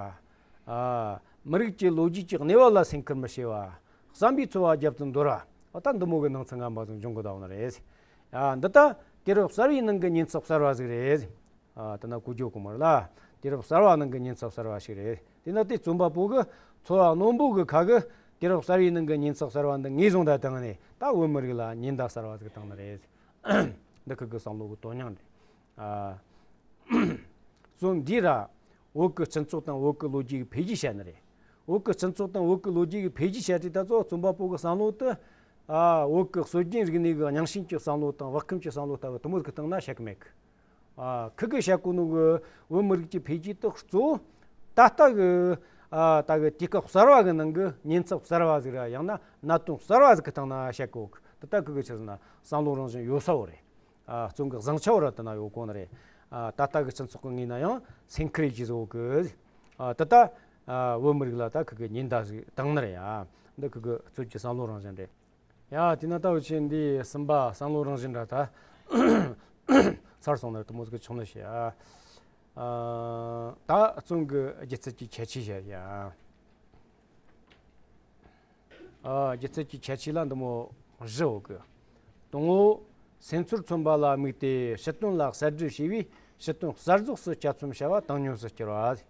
ཨ་མི་རིགས་ཀྱི་ལོ་རྒྱུས་ཀྱི་གནས་བབ་ལ་སེམས་ཁུར་མི་བྱེད་པ། བསམ་པའི་འཚོ་བ་རྒྱབ་ཏུ་འདོར་བ། ཨ་ད་འདི་མོ་གི་སྣང་ཚུལ་ངན་པ་ཟིག་འབྱུང་གི་བསྡད་ནི་རེད། ཨ་འདི་ད་དུས་རབས་གསར་བའི་ནང་གི་ཉེན་ཚབས་གསར་བ་ཟིག་རེད། ཨ་དེ་ན་གོ་རྒྱུ་གོ་མ་རེད་ལ། དུས་རབས་གསར་བ་ནང་གི་ཉེན་ཚབས་གསར་བ་ཞིག་རེད། དེ་ན་དེ་རྩོམ་པ་པོ་གི་ཚོར་བ་རྣོན་པོ་གི་ཁ་གི་དུས་རབས་གསར་བའི་ནང་གི་ཉེན་ཚབས་གསར་བ་འདི་ངོས་བཟུང་ད་བཏང་ནས་ད་བོད་མི་རིགས་ལ་ཉེན་བརྡ་གསར་བ་ཟིག་བཏང་ནི་རེད། འདི་ཁུ་གི་བསམ་བློ་གི་དོན་སྙིང་རེད། ཨ་རྩོམ་འདིས་ར་བོད་ཀྱི་སྤྱི་ཚོགས་དང་བོད་ཀྱི་ལོ་རྒྱུས་ཀྱི་འཕེལ་རྒྱས་བཤད་ནི་རེད། བོད་ཀྱི་སྤྱི་ཚོགས་དང་བོད་ཀྱི་ལོ་རྒྱུས་ཀྱི་འཕེལ་རྒྱས་བཤད་དུས་ད་ཚོ་རྩོམ་པ་པོ་གི་བསམ་བློ་དེ་ཨ་བོད་ཀྱི་སྲོལ་རྒྱུན་རིག་གནས་ཀྱི་རྙིང་ཞེན་གྱི་བསམ་བློ་དང་བག་འཁུམས་ཀྱི་བསམ་བློ་ལྟ་བུ་དེ་མོ་ཟིག་གི་སྟེང་ན་བཤད་གི་མེད་གི། ཨ་ཁུ་གིས་བཤད་གོ་ནོ་གི་བོད་མི་རིགས་ཀྱི་འཕེལ་རྒྱས་དེ་གཙོ་བོ་ད་ལྟ་གི་ཨ་ད་གི་དུས་སྐབས་གསར་བ་གི་ནང་གི་ཉེན་ཚབས་གསར་བ་ཟིག་ར་ཡང་ན་གནད་དོན་གསར་བ་ཟིག་གི་སྟེང་ན་བཤད་གོ་གི། དེ་ད་ཁུ་གི་ཆི་ཟེར་ན་བསམ་བློ་རང་བཞིན་ཡོད་ས་བོ་རེད། ཨ་རྩོམ་གི་བཟང་ཆ་བོ་ར་དེ་ན་ཡོད་གོ་ནི་རེད། ཨ་ད་ལྟ་གི་སྤྱི་ཚོགས་གི་ངོས་ན་ཡང་སེམས་ཁུར་ཡེད་རྒྱུ་བཟོ་གི། ཨ་དེ་ད་ཨ་བོད་མི་རིགས་ལ་ད་ཁུ་གི་ཉེན་བརྡ་ཟིག་བཏང་ནི་རེད། ཨ་འདི་ཁུ་གི་རྩོམ་གྱི་བསམ་བློ་རང་བཞིན་རེད། ཡ་དེ་ན་ད་འུ་ཆོས་འདི་གསུམ་པ་བསམ་བློ་རང་བཞིན་ར་ད་ཚར་སོང་ནི་རེད། དེ་མོ་ཟིག་གི་ཆུང་ནི་ཞེ། ཨ་ད་རྩོམ་གི་སྒྱུ་རྩལ་གྱི་ཁྱད་ཆོས་བཤད་ཡ། ཨ་སྒྱུ་རྩལ་གྱི་ཁྱད་ཆོས་ལ་འདི་མོ་བཞི་ཡོད་གི། དང་པོ་ སེམས་ཚོར་མཚོན་པ་ལ་དམིགས་ཏེ་ཕྱི་དོན་ལ་གསལ་བསྒྲུབ་བྱས་པས་ཕྱི་དོན་གསལ་རྫོགས་སུ་གྱ་ཚོམ་བྱ་བ་བཏང་སྙོམས་སུ་གྱུར་པ།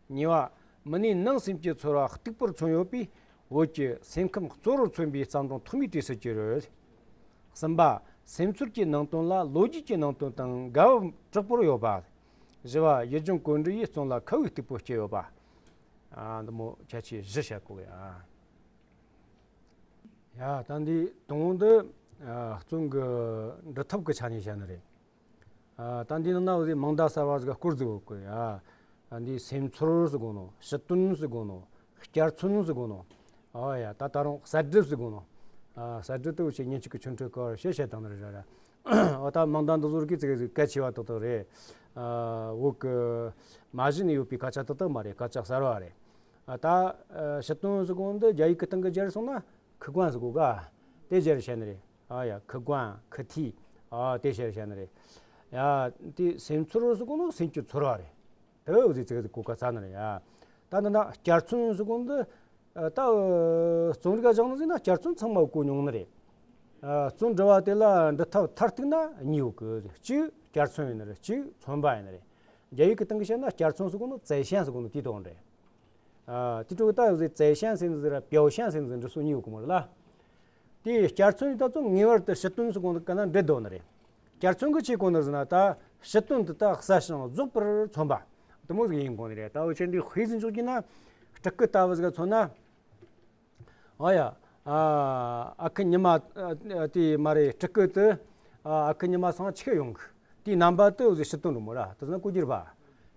གཉིས་པ། མི་སྣའི་ནང་སེམས་ཀྱི་ཚོར་བ་གཏིག་པོར་མཚོན་ཡོད་པས་བོད་ཀྱི་སེམས་ཁམས་གཙོ་བོར་མཚོན་པའི་བརྩམས་སྒྲུང་ཐོགས་མེད་གྲས་སུ་གྱུར་ཡོད། གསུམ་པ། སེམས་ཚོར་གྱི་ནང་དོན་ལ་ལོ་རྒྱུས་ཀྱི་ནང་དོན་དང་འགལ་བ་དྲག་པོར་ཡོད་པ། བཞི་པ། ཡུལ་ལྗོངས་གོམས་འདྲིས་ཡིས་རྩོམ་ལ་ཁ་བའི་གཏིག་པོ་སྐྱེས་ཡོད་པ། ཨ། འདི་མོ་ཁྱད་ཆོས་བཞི་བཤད་གོ་ཡ། ཡ། ད་འདི་དང་པོ་འདི། ཨ། རྩོམ་གྱི་འབྲི་ཐབས་ཀྱི་ཆ་ནས་བཤད་ནི་རེད། ཨ། ད་འདི་ནང་ན་འོ་ཟིག་མིང་བརྡ་གསར་བ་ཟིག་སྐོར་ཟིག་ཡོད་གི་ཡ། ཨ། འདི་སེམས་ཚོར་ཟེར་གོ་ནོ། ཕྱི་དོན་ཟེར་གོ་ནོ། གྱ་ཚོམ་ཟེར་གོ་ནོ། ཨོ་ཡ། ད་ད་རུང་གསལ་བསྒྲུབ་ཟེར་གོ་ནོ། ཨ། གསལ་བསྒྲུབ་དེ་འུ་ཆོས་ཉིན་གཅིག་གི་ཆོ་འཕྲུལ་སྐོར་བཤད་བཤད་བཏང་ནི་རེད་ར། ཨོ། ད་མིང་བརྡ་འདི་ཚོ་གི་ཙི་གེ་ཟིག་གལ་ཆེ་བ་ཏག་ཏག་རེད། ཨ། བོད་གི་མ་གཞི་ནས་ཡོད་པའི་སྐད་ཆ་ཏག་ཏག་མ་རེད། སྐད་ཆ་གསར་བ་རེད། ཨ། ད། ཨ། ཕྱི་དོན་ཟེར་གོ་ནོ་འདི་རྒྱ་ཡིག་གི་སྟེང་གི་སྦྱར་སོང་ན་ཁི་ཀུན་ཟེར་གོ་ག། དེ་སྦྱར་བཤད་ནི་རེད། ཨ་ཡ། ཁི་ཀུན། ཁི་ཐི། ཨ། དེ་སྦྱར་བཤད་ནི་རེད། ཡ། དེ་སེམས་ཚོར་ཟེར་གོ་ནོ་སེམས་ཀྱི་ཚོར་བ་རེད། དེ་འུ་ཟིག་ཙི་གེ་ཟིག་གོ་ག་ཚ་ནི་རེད་ཡ། ད་འདི་ན་གྱ་ཚོམ་ཟེར་གོ་ནོ་འདི། ཨ། ད། ཨ། རྩོམ་རིག་ག་སྦྱངས་ནོ་ཟིག་ན་གྱ་ཚོམ་ཚང་མ་གོ་མྱོང་ནི་རེད། ཨ། རྩོམ་འབྲི་བ་དེ་ལ་འབྲི་ཐབས་མཐར་གཏུགས་ན་གཉིས་ཡོད་གི། གཅིག་གྱ་ཚོམ་ཡིན་ནི་རེད། གཅིག་མཚོན་པ་ཡིན་ནི་རེད། རྒྱ་ཡིག་གི་སྟེང་གི་བཤད་ན་གྱ་ཚོམ་ཟེར་གོ་ནོ་在线ཟེར་གོ་ནོ་དེའི་དོན་རེད། ཨ། དེ་འཕྲོ་ད་འུ་ཟིག་在线ཟེར་ནི་ཟིག་ར་表现ཟེར་ནི་ཟིག་འབྲི་སྲོལ་གཉིས་ཡོད་གི་མོ་རེད་ལ། དེའི་གྱ་ཚོམ་ཡིན་ད་ཚོ་ངེས་པར་དུ་ཕྱི་དོན་ཟེར་གོ་ནོ་ག་ན་འབྲེལ་དོ་ནི་རེད། གྱ་ཚོམ་གི་ཆེ་གོ་ནི་ཟེར་ན་ད་ཕྱི་དོན་དེ་ད་གསལ་ཞིང་རྫོགས་པར་མཚོན་པ་དེ་མོ་ཟིག་ཡིན་དགོས་ནི་རེད། ད་འུ་ཆོས་འདི་དཔེ་ཟིག་འཇོག་རྒྱུ་ན་སྤྲུལ་སྐུ་ལྟ་བུ་ཟིག་མཚོན་ན། ཨ་ཡ། ཨ། ཨ་ཁུ་ཉི་མ། ཨ། དེ་མ་རེད། སྤྲུལ་སྐུ་དེ། ཨ། ཨ་ཁུ་ཉི་མ་སང་ཆི་གེ་ཡོང་གི། དེའི་རྣམ་པ་དེ་འུ་ཟིག་ཕྱི་དོན་རེད་མོ་ར། དེ་ཟེར་ན་གོ་རྒྱུ་རེད་པ།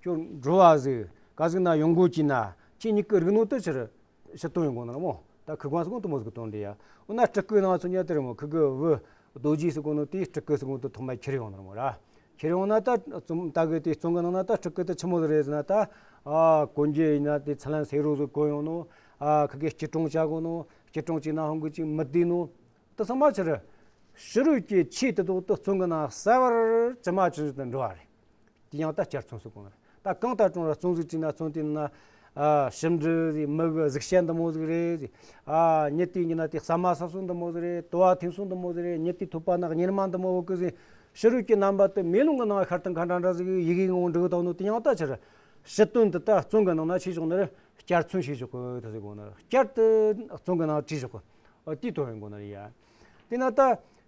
ཁྱོད་འགྲོ་བ་ཟིག་ག་ཟིག་ན་ཡོང་གོ་གི་ན་ཁྱེད་གཉིས་ཀྱི་རིག་ནོ་དེ་ཕྱིར་ཕྱི་དོན་ཡོང་གོ་ནི་རེད་མོ། ད་ཁི་ཀུན་ཟེར་གོ་ནོ་དེ་མོ་ཟིག་དོན་རེད་ཡ། འོ་ན་སྤྲུལ་སྐུ་ནང་མཚོན་རྒྱུ་དེ་རེད་མོ། ཁི་གི་བུ་རྡོ་རྗེ་ཟེར་གོ་ནོ་དེ་སྤྲུལ་སྐུ་ཟེར་གོ་ནོ་དེ་ཐོག་མ་ཁྱེར་ཡོང་ནི་རེད་མོ་ར། ཁྱེར་ཡོང་ན་ད་རྩོམ་ད་གི་དེ་རྩོམ་གི་ནང་ན་ད་སྤྲུལ་སྐུ་དེ་ཆི་མོ་ཟིག་རེད་ཟེར་ན་ད། ཨ། གོན་རྒྱུ་ཡིན་ན་དེ་ཚ་ལན་སེ་རོ་ཟིག་གོན་ཡོང་ནོ། ཨ། ཁི་གེ་སྐྱིལ་ཀྲུང་བྱ་གོ་ནོ། སྐྱིལ་ཀྲུང་བྱས་ན་ཧོང་གི་ཅིག་མི་བདེ་ནོ། དེ་ཚང་མ་ཕྱིར་ཕྱི་རོལ་གྱི་ཆོས་དེ་དག་དེ་རྩོམ་གི་ནང་གསལ་བར་ཇི་མ་ཇི་བཞིན་དུ་འབྲི་བ་རེད། དེ་ཡང་ད་གྱ་ཚོམ་ཟེར་གོ་ནི་རེད། ད་གང་ལྟར་ཀྲུང་ར་རྩོམ་ཟིག་བྲིས་ན་རྩོམ་དེ་ནང་ན། ཨ། ཞིབ་འབྲི་ཟིག་མི་གི་གཟུགས་བྱད་འདི་མོ་ཟིག་རེད་ཟིག་ཨ། མྱི་དེ་ཡིན་ན་དེ་ཟ་མ་ཟ་སྲོལ་འདི་མོ་ཟིག་རེད། དུ་བ་འཐེན་སྲོལ་འདི་མོ་ཟིག་རེད། མྱི་དེ་ཐོད་པ་ན་གཉེར་མ་འདི་མོ་ཡོད་གི་ཟིག་ཕྱི་རོལ་གྱི་རྣམ་པ་དེ་མེ་ལོང་གི་ནང་ཤར་དང་ཁ་འདྲ་འདྲ་ཟིག་ཡི་གེ་ངོ་འབྲི་གི་བཏང་ནོ་དེ་ཡང་ད་ཕྱིར་ཕྱི་དོན་དེ་ད་རྩོམ་གི་ནང་ན་ཆེ་ཕྱོགས་ནི་རེད། གྱ་ཚོམ་ཆེ་ཕྱོགས་གི་དེ་ཟེར་གོ་ནི་རེད། གྱ་དེ་རྩོམ་གི་ནང་ཆེ་ཕྱོགས་གི། ཨ། དེའི་དོན་ཡིན་གོ་ནི་རེད་ཡ། དེ་ན་ད་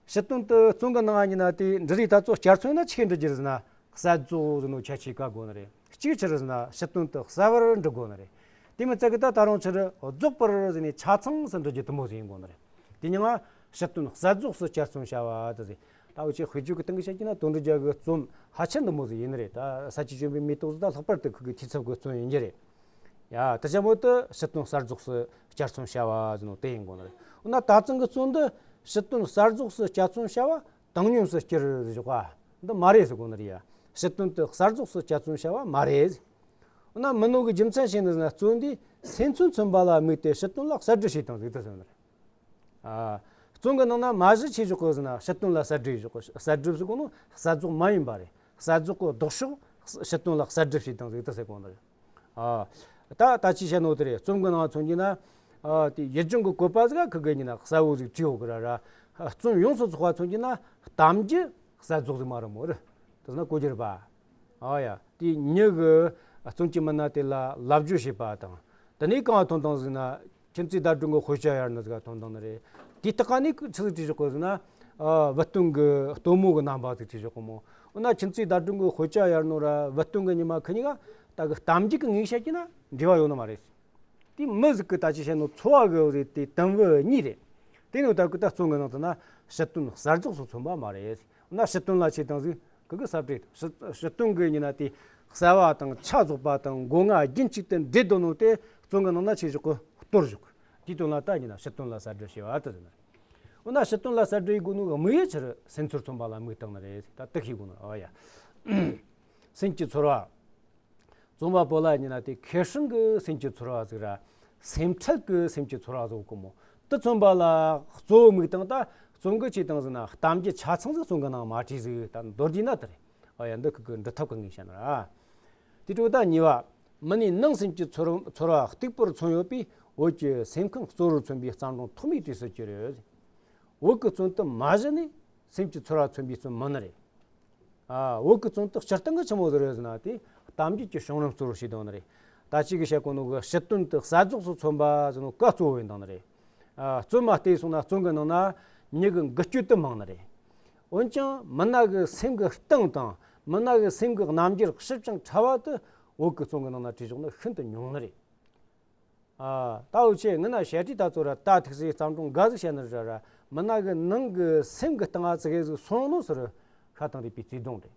ཕྱི་དོན་དེ་རྩོམ་གི་ནང་ཡིན་ན་དེ་འབྲི་རིགས་ད་ཚོ་གྱ་ཚོམ་ཡིན་ན་ཆི་གེ་འབྲི་རྒྱུ་རེད་ཟེར་ན། གསལ་རྫོགས་ཟེར་ནོ་ཁྱད་ཆོས་ག་དགོས་ནི་རེད། གཅིག་ཕྱིར་ཟེར་ན་ཕྱི་དོན་དེ་གསལ་བར་འབྲི་དགོས་ནི་རེད། དེ་མི་ཚད་གི་ད་ད་རུང་ཕྱིར་རྫོགས་པར་ཟེར་ནས་ཆ་ཚང་ཟིག་འབྲི་རྒྱུ་དེ་མོ་ཟིག་ཡིན་དགོས་ནི་རེད། དེ་མྱིང་ང་ཕྱི་དོན་གསལ་རྫོགས་སུ་གྱ་ཚོམ་བྱ་བ་དེ་ཟེར། ད་འུ་ཆོས་དཔེ་བརྗོད་ཀྱི་སྟེང་གི་བཤད་ཀྱི་ན་དོན་འགྲུབ་རྒྱལ་གི་རྩོམ་ཕལ་ཆེར་འདི་མོ་ཟིག་ཡིན་ནི་རེད། ད་ས་སྐྱ་བྱོན་པའི་མེ་ཏོག་ཟིག་ད་ལྷག་པར་དུ་ཁོ་གི་འཐུས་ཚབ་གི་རྩོམ་ཡིན་རྒྱུ་རེད། ཡ། དེ་ཆ་མོ་དེ་ཕྱི་དོན་གསལ་རྫོགས་སུ་གྱ་ཚོམ་བྱ་བ་ཟེར་ནོ་དེ་ཡིན་དགོས་ནི་རེད། འོ་ན་ད་ཚང་གི་རྩོམ་འདི་ཕྱི་དོན་གསལ་རྫོགས་སུ་གྱ་ཚོམ་བྱ་བ་བཏང་སྙོམས་སུ་གྱུར་ཟེར་བ་འདི་མ་རེད་ཟེར་དགོས་ནི་རེད་ཡ། ཕྱི་དོན་དེ་གསལ་རྫོགས་སུ་གྱ་ཚོམ་བྱ་བ་མ་རེད། འོ་ན་མིན་ནོ་གི་རྒྱུ་མཚན་ཞིག་ནི་ཟེར་ན་རྩོམ་འདིས་སེམས་ཚོར་མཚོན་པ་ལ་དམིགས་ཏེ་ཕྱི་དོན་ལ་གསལ་བསྒྲུབས་བྱས་བཏང་ཟིག་དེ་ཟེར་ནི་རེད། ཨ། རྩོམ་གི་ནང་ན་མ་གཞི་ཆེ་ཕྱོགས་གི་ཟེར་ན་ཕྱི་དོན་ལ་གསལ་བསྒྲུབས་བྱས་ཆོག་གསལ་བསྒྲུབས་ཟེར་གོ་ནོ་གསལ་རྫོགས་མ་ཡིན་པ་རེད། གསལ་རྫོགས་གི་ལྡོག་ཕྱོགས་ཕྱི་དོན་ལ་གསལ་བསྒྲུབས་བྱས་བཏང་ཟིག་དེ་ཟེར་གོ་ནི་རེད། ཨ། ད་ད་ཅི་བཤད་ནོ་དེ་རེད། རྩོམ་གི་ནང་མཚོན་རྒྱུ་ན། ཨ། དེ་ཡུལ་ལྗོངས་གི་བཀོད་པ་ཟིག་ག་ཁི་གེ་ཡིན་ན་གསལ་བོ་ཟིག་བྲིས་ཡོད་གི་ར་ར། རྩོམ་ཡོངས་སུ་རྫོགས་པ་མཚོན་རྒྱུ་ན་གཏམ་རྒྱུད་གསལ་རྫོགས་ཟིག་མ་རེད་མོ་རེད། དེ་ཟེར་ན་གོ་རྒྱུ་རེད་པ། ཨ་ཡ། དེ་མྱི་གི་རྩོམ་གྱི་མི་སྣ་དེ་ལ་ལབ་བརྗོད་བྱས་པ་དང་། དེ་ནས་གང་ཐོན་བཏང་ཟིག་ན། ཁྱིམ་མཚེས་ཟླ་སྒྲོན་གྱི་དཔེ་ཆ་ཡར་ནི་ཟིག་ག་ཐོན་བཏང་ནི་རེད། དེའི་སྟེང་ནས་ཆི་ཟིག་བྲིས་བཞག་གི་ཟེར་ན། ཨ། བུ་སྟོན་གྱི་སྟོན་མོ་གི་རྣམ་པ་ཟིག་བྲིས་བཞག་གི་མོ། འོ་ན་ཁྱིམ་མཚེས་ཟླ་སྒྲོན་གྱི་དཔེ་ཆ་ཡར་ནོ་ར་བུ་སྟོན་གྱི་ཉི་མ་ཁི་གཉིས་ཀ་ད་གི་གཏམ་རྒྱུད་ཀྱི་ངོས་བཤད་ཀྱི་ན་འབྲེལ་བ་ཡོད་ནི་མ་རེད། དེ་མི་ཟིག་གི་ད་ཅི་བཤད་ནོ་འཚོ་བ་གི་དེ་དུམ་བུ་གཉིས་རེད། དེ་ནས་ད་གི་ད་རྩོམ་གི་ནང་དུ་ན་ཕྱི་དོན་གསལ་རྫོགས་སུ་མཚོན་པ་མ་རེད། འོ་ན་ཕྱི་དོན་ལ་ཆེ་བཏང་ཟིག་གི་གི་གསལ་བསྒྲུབས། ཕྱི་ཕྱི་དོན་གི་ཡིན་ན་དེ་གསལ་བ་དང་ཆ་རྫོགས་པ་དང་སྒོ་ང་རྒྱུན་གཅིག་ཏུ་འདྲེས་འདུག་ནོ་དེ་རྩོམ་གི་ནང་ན་ཆེ་བཞག་གི་སྟོར་བཞག་དེའི་དོན་ལ་ད་ཡིན་ན་ཕྱི་དོན་ལ་གསལ་བསྒྲུབས་བྱས་པ་དེ་ཟེར་ན། འོ་ན་ཕྱི་དོན་ལ་གསལ་བསྒྲུབས་ཡེད་དགོས་ནོ་གི་དམིགས་ཡུལ་ཆི་རེད། སེམས་ཚོར་མཚོན་པ་ལ་དམིགས་བཏང་ནི་རེད། ད་དེ་ཤེས་དགོས་ནི་རེད། ཨ་ཡ། སེམས་ཀྱི་ཚོར་བ། རྩོམ་པ་པོ་ལ་ཡིན་ན་དེ་ཁེ་སྲིང་གི་སེམས་ཀྱི་ཚོར་བ་ཟིག་ར། སེམས་ཁྲལ་གི་སེམས་ཀྱི་ཚོར་བ་ཟིག་གོ་མོ། དེ་མཚོན་པ་ལ་གཙོ་བོ་དམིགས་བཏང་ད་རྩོམ་གི་ཆེ་བཏང་ཟིག་ན་གཏམ་རྒྱུད་ཆ་ཚང་ཟིག་རྩོམ་གི་ནང་མ་བྲིས་ཟིག་ད་མདོར་བསྡུས་ན་དེ་རེད། ཨ་ཡ། འདི་ཁི་གི་འབྲི་ཐབས་གི་ངོས་བཤད་ན་ར། དེ་འཕྲོ་ད་གཉིས་པ། མི་སྣའི་ནང་སེམས་ཀྱི་ཚོར་ཚོར་བ་གཏིག་པོར་མཚོན་ཡོད་པས་བོད་ཀྱི་སེམས་ཁམས་གཙོ་བོར་མཚོན་པའི་བརྩམས་སྒྲུང་ཐོགས་མེད་གྲས་སུ་གྱུར་ཡོད། བོད་ཀྱི་རྩོམ་དུ་མ་གཞི་ནས་ སེམས་ཀྱི་ཚོར་བ་མཚོན་པའི་རྩོམ་མིན་ནི་རེད། ཨ། བོད་ཀྱི་རྩོམ་དེ་སྤྱིར་བཏང་གི་ཆི་མོ་ཟིག་རེད་ཟེར་ན། དེ་གཏམ་རྒྱུད་ཀྱི་བྱུང་རིམ་གཙོ་བོར་བྱས་བཏང་ནི་རེད། ད་ཅིག་གིས་བཤད་གོ་ནོ་གི་ཕྱི་དོན་དེ་གསལ་རྫོགས་སུ་མཚོན་པ་ཟེར་ནོ་ཀ་གཙོ་བོ་ཡིན་བཏང་ནི་རེད། ཨ། རྩོམ་མ་བལྟས་སོང་ན་རྩོམ་གི་ནང་ན་མྱི་གི་འགུལ་སྐྱོད་དེ་མང་ནི་རེད། འོན་ཀྱང་མི་སྣ་གི་སེམས་གི་གཏིང་དང་མི་སྣ་གི་སེམས་གི་རྣམ་འགྱུར་ཞིབ་ཅིང་ཕྲ་བ་དེ་བོད་ཀྱི་རྩོམ་གི་ནང་ན་བྲིས་བཞག་ནི་ཤིན་ཏུ་ཉུང་ནི་རེད། ཨ། ད་འུ་ཆོས་སྔ་ན་བཤད་དུས་ད་ཚོ་ར་ད་ཐུག་སའི་བརྩམས་སྒྲུང་འགའ་ཟིག་བཤད་ནི་རེད་ར། མི་སྣ་གི་ནང་གི་སེམས་གི་སྟེང་ང་ཙི་གེ་ཟིག་སོང་ནོ་ཟེར། ཤ་དང་རུས་པའི་བརྩེ་དུང་རེད།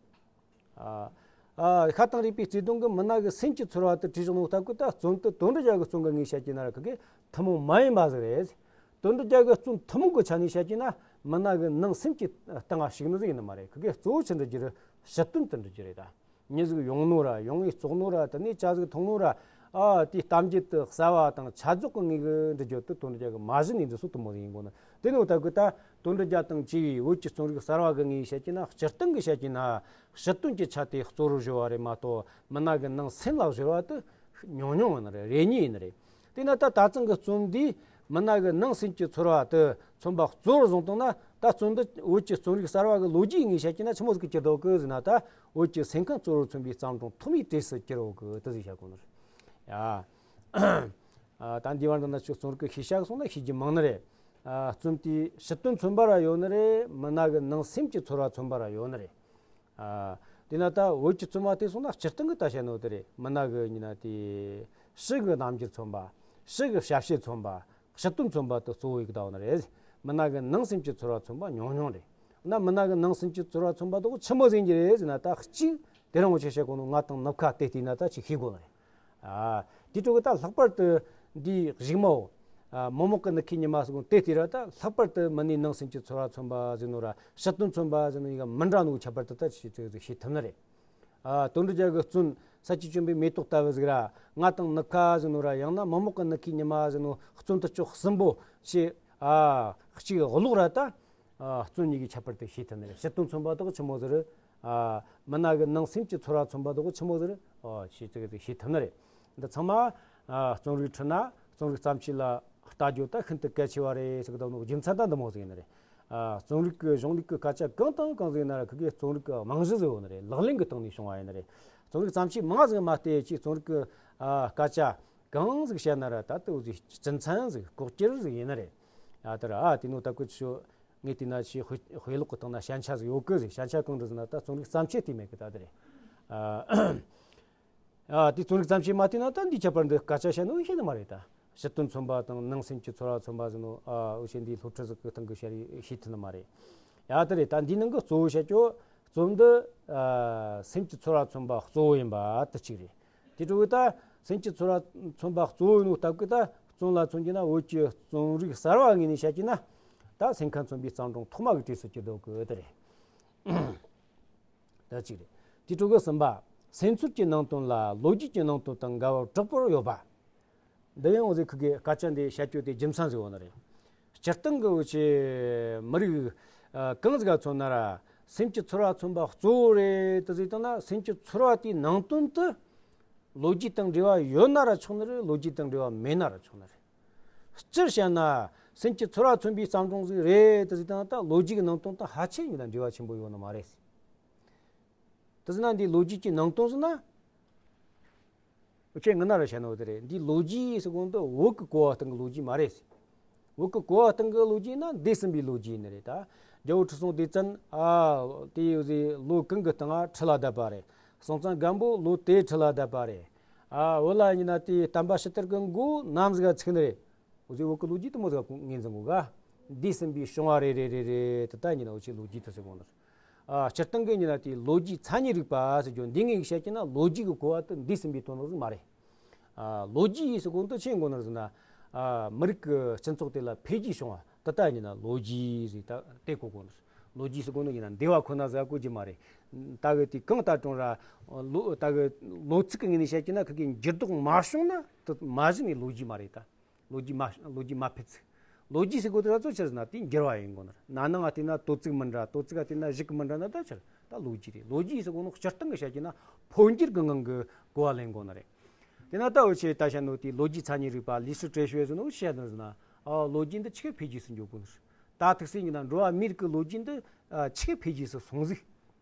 ཨ། ཨ། ཤ་དང་རུས་པའི་བརྩེ་དུང་གི་མི་སྣ་གི་སེམས་ཀྱི་ཚོར་བ་དེ་བྲིས་བཞག་ནོ་སྟབས་ཀྱིས་ད་རྩོམ་དེ་དོན་འགྲུབ་རྒྱལ་གི་རྩོམ་གི་ངོས་བཤད་ཀྱི་ན་ར་ཁི་གེ་ཐུན་མོང་མ་ཡིན་པ་ཟིག་རེད། དོན་འགྲུབ་རྒྱལ་གི་རྩོམ་ཐུན་མོང་གི་ཆ་ནས་བཤད་ཀྱི་ན་མི་སྣ་གི་ནང་སེམས་ཀྱི་སྟེང་ང་ཞུགས་ནི་ཟིག་ཡིན་ནི་མ་རེད། ཁི་གེ་གཙོ་བོ་ཆི་འདྲི་རྒྱུ་རེད། ཕྱི་དོན་དེ་འདྲི་རྒྱུ་རེད་ད། མྱི་ཟིག་ཡོང་ནོ་ར་ཡོང་ངེ་བཙོག་ནོ་ར་དེ་ནས་ཇ་ཟིག་འཐུང་ནོ་ར། ཨ། དེའི་གཏམ་རྒྱུད་དེ་གསལ་བ་དང་ཆ་རྫོགས་ཀྱི་ངེས་གི་འདྲི་རྒྱུ་དེ་དོན་འགྲུབ་རྒྱལ་གི་མ་གཞི་ནས་འདི་སོ་དུ་མོ་ཟིག་ཡིན་དགོ་ནི། དེ་ནས་འོ་ད་གི་ད་དོན་འགྲུབ་རྒྱལ་དང་བཅས་པའི་བོད་ཀྱི་རྩོམ་རིག་གསར་བ་གི་ངོས་བཤད་ཀྱི་ན་སྤྱིར་བཏང་གི་བཤད་ཀྱི་ན་ཕྱི་དོན་གྱི་ཆ་དེ་གཙོ་བོར་བཟོས་པ་རེད་མ་གཏོགས་མི་སྣ་གི་ནང་སེམས་ལ་བཟོས་པ་དེ་ཉུང་ཉུང་ཡིན་ནི་རེད། རེ་གཉིས་ཡིན་ནི་རེད། དེས་ན་ད་ད་ཐེངས་ཀྱི་རྩོམ་འདིས་མི་སྣ་གི་ནང་སེམས་ཀྱི་ཚོར་བ་དེ་མཚོན་པ་གཙོ་བོར་བཟུང་བཏང་ན། ད་རྩོམ་འདི་བོད་ཀྱི་རྩོམ་རིག་གསར་བ་གི་ལོ་རྒྱུས་ངོས་བཤད་ཀྱི་ན་ཆི་མོ་ཟིག་གི་གྱུར་འདུག་གི་ཟེར་ན། ད་བོད་ཀྱི་སེམས་ཁམས་གཙོ་བོར་མཚོན་པའི་བརྩམས་སྒྲུང་ཐོག་མའི་གྲས་སུ་གྱུར་ཡོད་གི་དེ་ཟིག་བཤད་དགོས་ནི་རེད། ཡ། ཨ། ད་འདི་བར་འདི་ན་ཁྱོད་རྩོམ་རིག་གི་ཤེས་བྱ་གི་སོང་ན་ཤེས་རྒྱུ་མང་ནི་རེད། ཨ། རྩོམ་དེའི་ཕྱི་དོན་མཚོན་པ་ར་ཡོད་ནི་རེད། མི་སྣ་གི་ནང་སེམས་ཀྱི་ཚོར་བ་མཚོན་པ་ར་ཡོད་ནི་རེད། ཨ། དེས་ན་ད་བོད་ཀྱི་རྩོམ་པ་དེ་སོང་ན་སྤྱིར་བཏང་གི་ད་བཤད་ནོ་དེ་རེད། མི་སྣ་གི་ཡིན་ན་དེ་ཕྱི་གི་རྣམ་འགྱུར་མཚོན་པ། ཕྱི་གི་ཞབས་ཕྱི་མཚོན་པ། ཕྱི་དོན་མཚོན་པ་དེ་གཙོ་བོ་ཡིན་གི་ད་འོ་ན་རེད། མི་སྣ་གི་ནང་སེམས་ཀྱི་ཚོར་བ་མཚོན་པ་ཉུང་ཉུང་རེད། ན་མི་སྣ་གི་ནང་སེམས་ཀྱི་ཚོར་བ་མཚོན་པ་དེ་ཆི་མོ་ཟིག་ཡིན་གྱི་རེད་ཟེར་ན། ད་གཅིག་དེ་རིང་འུ་ཆོས་བཤད་གོ་ནོ་ང་དང་ནུབ་ཁ་དེ་བལྟས་ན་ད་ཅིག་ཤེས་དགོས་ནི་རེད། ཨ། དེ་འཕྲོ་གི་ད་ལྷག་པར་དུ་འདིའི་གཞུག་མའོ། ཨ། མི་མོག་གི་ནུབ་ཁའི་ཉི་མ་ཟེར་གོ་ནོ་དེ་བལྟས་ར་ད་ལྷག་པར་དུ་མི་སྣའི་ནང་སེམས་ཀྱི་ཚོར་བ་མཚོན་པ་ཟེར་ནོ་ར་ཕྱི་དོན་མཚོན་པ་ཟེར་ནོ་གཉིས་ཀ་མི་འདྲ་ནོ་ཁྱད་པར་དེ་ད་ཅིག་ཅིག་ཤེས་ཐུབ་ནི་རེད། ཨ། དོན་འགྲུབ་རྒྱལ་གི་རྩོམ་ས་ཆུ་གྱོན་པའི་མེ་ཏོག་ལྟ་བུ་ཟིག་ར་ང་དང་ནུབ་ཁ་ཟེར་ནོ་ར་ཡང་ན་མི་མོག་གི་ནུབ་ཁའི་ཉི་མ་ཟེར་ནོ་རྩོམ་དེ་ཅོག་གསུམ་པོ་ཞེས། ཨ། གཅིག་ཀློག་ར་ད། ཨ། རྩོམ་གཉིས་ཀྱི་ཁྱད་པར་དེ་ཤེས་ཐུབ་ནི་རེད། ཕྱི་དོན་མཚོན་པ་དེ་ཆི་མོ་ཟིག་རེད། ཨ། མི་སྣ་གི་ནང་སེམས་ཀྱི་ཚོར་བ་མཚོན་པ་དེ་ཆི་མོ་ཟིག་རེད། ཨོ། ཤེས་ཅིག་ཅིག་ཤེས་ཐུབ་ནི་རེད། འདི་ཚང་མ། ཨ། རྩོམ་རིག་ཁྲིད་ན་རྩོམ་རིག་བརྩམས་ཆོས་ལ་ལྟ་རྒྱུ་ད་ཤིན་ཏུ་གལ་ཆེ་བ་རེད་ཟེར་གི་འདུག་ནོ་རྒྱུ་མཚན་ད་འདི་མོ་ཟིག་ཡིན་ནི་རེད། ཨ། རྩོམ་རིག་གི་གཞུང་ལུགས་ཀྱི་སྐད་ཆ་གང་དང་གང་ཟིག་ཡིན་ན་ར་ཁི་གེ་རྩོམ་རིག་གི་རྨང་གཞི་ཟིག་ཡོད་ནི་རེད། ལག་ལེན་གི་སྟེང་ནས་བྱུང་བ་ཡིན་ནི་རེད། རྩོམ་རིག་བརྩམས་ཆོས་མང་ཟིག་མ་བལྟས་ཀྱི་རྩོམ་རིག་གི། ཨ། སྐད་ཆ་གང་ཟིག་བཤད་ན་ར་ད་དེ་འུ་ཟིག་སྤྱི་མཚན་ཟིག་ལྐོག་གྱུར་ཟིག་ཡིན་ནི་རེད། ཨ། དེ་ར། ཨ། དེ་ནོ་ད་ཁོ་ཆོ་ངས་བལྟས་ན་ཆེས་དཔེ་ཀློག་གི་སྟེང་ན་ཞན་ཆ་ཟིག་ཡོད་གི་ཟིག་ཞན་ཆ་གང་རེད་ཟེར་ན་ད་རྩོམ་རིག་བརྩམས་ཆོས་བལྟས་མེད་གི་ད་དེ་རེད། ཨ། ཨ། དེ་རྩོམ་རིག་བརྩམས་ཆོས་མ་བལྟས་ན་ད་འདིའི་ཁྱད་པར་འདི་སྐད་ཆ་བཤད་ནོ་ཤེས་ནི་མ་རེད་ད། ཕྱི་དོན་མཚོན་པ་དང་ནང་སེམས་ཀྱི་ཚོར་བ་མཚོན་པ་ཟེར་ནོ། ཨ། འུ་ཆོས་འདིའི་སློབ་ཁྲིད་ཟིག་གི་སྟེང་གི་བཤད་རེས་ཤེས་ཐུབ་ནི་མ་རེད། ཡ། དེ་རེད། ད་འདིའི་ནང་གི་གཙོ་བོ་བཤད་རྒྱུ་རྩོམ་འདི། ཨ། སེམས་ཀྱི་ཚོར་བ་མཚོན་པ་གཙོ་བོ་ཡིན་པ་དེ་གཅིག་རེད། དེ་འཕྲོ་གི་ད་སེམས་ཀྱི་ཚོར་བ་མཚོན་པ་གཙོ་བོ་ཡིན་ནོ་སྟབས་ཀྱིས་ད་རྩོམ་ལ་མཚོན་རྒྱུ་ན་བོད་ཀྱི་རྩོམ་རིག་གསར་བ་ངོས་ནས་བཤད་རྒྱུ་ན་ད་སེམས་ཁམས་མཚོན་པའི་བརྩམས་སྒྲུང་ཐོག་མ་གི་གྲས་སུ་གྱུར་འདུག་གི་དེ་རེད། ད་གཅིག་རེད། དེ་འཕྲོ་གི་གསུམ་པ། སེམས་ཚོར་གྱི་ནང་དོན་ལ་ལོ་རྒྱུས་ཀྱི་ནང་དོན་དང་འགལ་བ་དྲག་པོར་ཡོད་པ། འདི་ཡང་འུ་ཟིག་ཁི་གེ་སྐད་ཆ་འདི་བཤད་རྒྱུ་དེ་རྒྱུ་མཚན་ཟིག་ཡོད་ནི་རེད། སྤྱིར་བཏང་གི་འུ་ཆོས་མི་རིགས། ཨ། གང་ཟིག་ག་མཚོན་ན་ར་སེམས་ཀྱི་ཚོར་བ་མཚོན་པ་གཙོ་བོ་རེད་དེ་ཟེར་བཏང་ན། སེམས་ཀྱི་ཚོར་བ་དེའི་ནང་དོན་དེ་ལོ་རྒྱུས་དང་འབྲེལ་བ་ཡོད་ན་ར་ཆོག་ནི་རེད། ལོ་རྒྱུས་དང་འབྲེལ་བ་མེད་ན་ར་ཆོག་ནི་རེད། སྤྱིར་བཤད་ན་སེམས་ཀྱི་ཚོར་བ་མཚོན་པའི་བརྩམས་སྒྲུང་ཟིག་རེད་དེ་ཟེར་བཏང་ན་ད་ལོ་རྒྱུས་ཀྱི་ནང་དོན་དང་ཧ་ཅང་གི་ད་འབྲེལ་བ་ཆེན་པོ་ཡོད་ནི་མ་རེད། དེ་ཟེར་ན་འདི་ལོ་རྒྱུས་ཀྱི་ནང་དོན་ཟེར་ན། འུ་ཆོས་སྔ་ན་ར་བཤད་ནོ་དེ་རེད། འདི་ལོ་རྒྱུས་ཟེར་གོ་ནོ་དེ་བོད་ཀྱི་གོ་བ་སྟེང་གི་ལོ་རྒྱུས་མ་རེད། བོད་ཀྱི་གོ་བ་སྟེང་གི་ལོ་རྒྱུས་ན་འདས་ཟིན་པའི་ལོ་རྒྱུས་ཡིན་ནི་རེད་ད། རྒྱལ་པོ་ཁྲི་སྲོང་ལྡེ་བཙན། ཨ། དེའི་འུ་ཟིག་ལོ་གང་གི་སྟེང་ང་ཁྲི་ལ་བསྡད་པ་རེད། སྲོང་བཙན་སྒམ་པོ་ལོ་དེའི་ཁྲི་ལ་བསྡད་པ་རེད། ཨ། འོ་ལ་ཡིན་ན་དེའི་བསྟན་པ་ཕྱི་དར་གི་མགོ་ནམ་ཟིག་ག་ཚུགས་ནི་རེད། འུ་ཟིག་བོད་ཀྱི་ལོ་རྒྱུས་དེ་མོ་ཟིག་ངོས་འཛིན་དགོས་ག། འདས་ཟིན་པའི་བྱུང་བ་རེ་རེ་རེ་རེ་དེ་ད་ཡིན་ན་འུ་ཆོས་ལོ་རྒྱུས་དེ་ཟེར་གོ་ནི་རེད། ཨ། སྤྱིར་བཏང་གི་ཡིན་ན་དེ་ལོ་རྒྱུས་མཚན་ཉིད་རིག་པ་ཟེར་རྒྱུ་འདི་ངས་བཤད་ཀྱི་ན་ལོ་རྒྱུས་ཀྱི་གོ་བ་དེ་འདས་ཟིན་པའི་དོན་དག་ཟིག་མ་རེད། ཨ། ལོ་རྒྱུས་ཟེར་གོ་ནོ་དེ་ཆི་ཡིན་གོ་ནི་རེད་ཟེར་ན། ཨ། མི་རིགས་ཀྱི་སྤྱི་ཚོགས་དེ་ལ་འཕེལ་རྒྱས་བྱུང་བ་དེ་ད་ཡིན་ན་ལོ་རྒྱུས་ཟེར་ད་དེ་གོ་གོ་ནི་རེད། ལོ་རྒྱུས་ཟེར་གོ་ནོ་ཡིན་ན་འདས་པ་ཁོ་ན་ཟིག་གོ་རྒྱུ་མ་རེད། ད་གི་དེ་གང་ལྟར་ཀྱང་ར། ལོ། ད་གི་ལོ་ཚིགས་ཀྱི་ངོས་ནས་བཤད་ཀྱི་ན་ཁི་གེ་འགྱུར་ལྡོག་མ་བྱུང་ན་དེ་མ་གཞི་ནས་ལོ་རྒྱུས་མ་རེད་ད། ལོ་རྒྱུས་མ། ལོ་རྒྱུས་མ་འཕེལ་ཚིག་ལོ་རྒྱུས་ཟེར་གོ་དེ་ར་ཚོ་ཆི་རེད་ཟེར་ན་དེ་འགྱུར་བ་ཡིན་གོ་ནི་རེད། ན་ནིང་ང་བལྟས་ན་དོ་ཚིགས་མི་འདྲ། དོ་ཚིགས་ང་བལྟས་ན་གཞུག་གི་མི་འདྲ་ན་ད་ཆི་རེད། ད་ལོ་རྒྱུས་རེད། ལོ་རྒྱུས་ཟེར་གོ་ནོ་སྤྱིར་བཏང་གི་བཤད་ཀྱི་ན་འཕོ་འགྱུར་གི་ངང་གི་གོ་བ་ལེན་གོ་ནི་རེད། དེ་ན་ད་འུ་ཆོས་ད་བཤད་ནོ་དེ་ལོ་རྒྱུས་མཚན་ཉིད་རིག་པ། 历史哲学 ཟེར་ནོ་བཤད་ནི་ཟེར་ན། ཨ། ལོ་རྒྱུས་འདི་ཆི་གེ་འཕེལ་རྒྱས་སུ་འགྱོ་གོ་ནི་རེད། ད་ཐུག་སེ་ཡིན་ན་འགྲོ་བ་མིའི་རིགས་ཀྱི་ལོ་རྒྱུས་འདི། ཨ་ཆེས་འཕེལ་རྒྱས་སུ་སོང་ཟིག་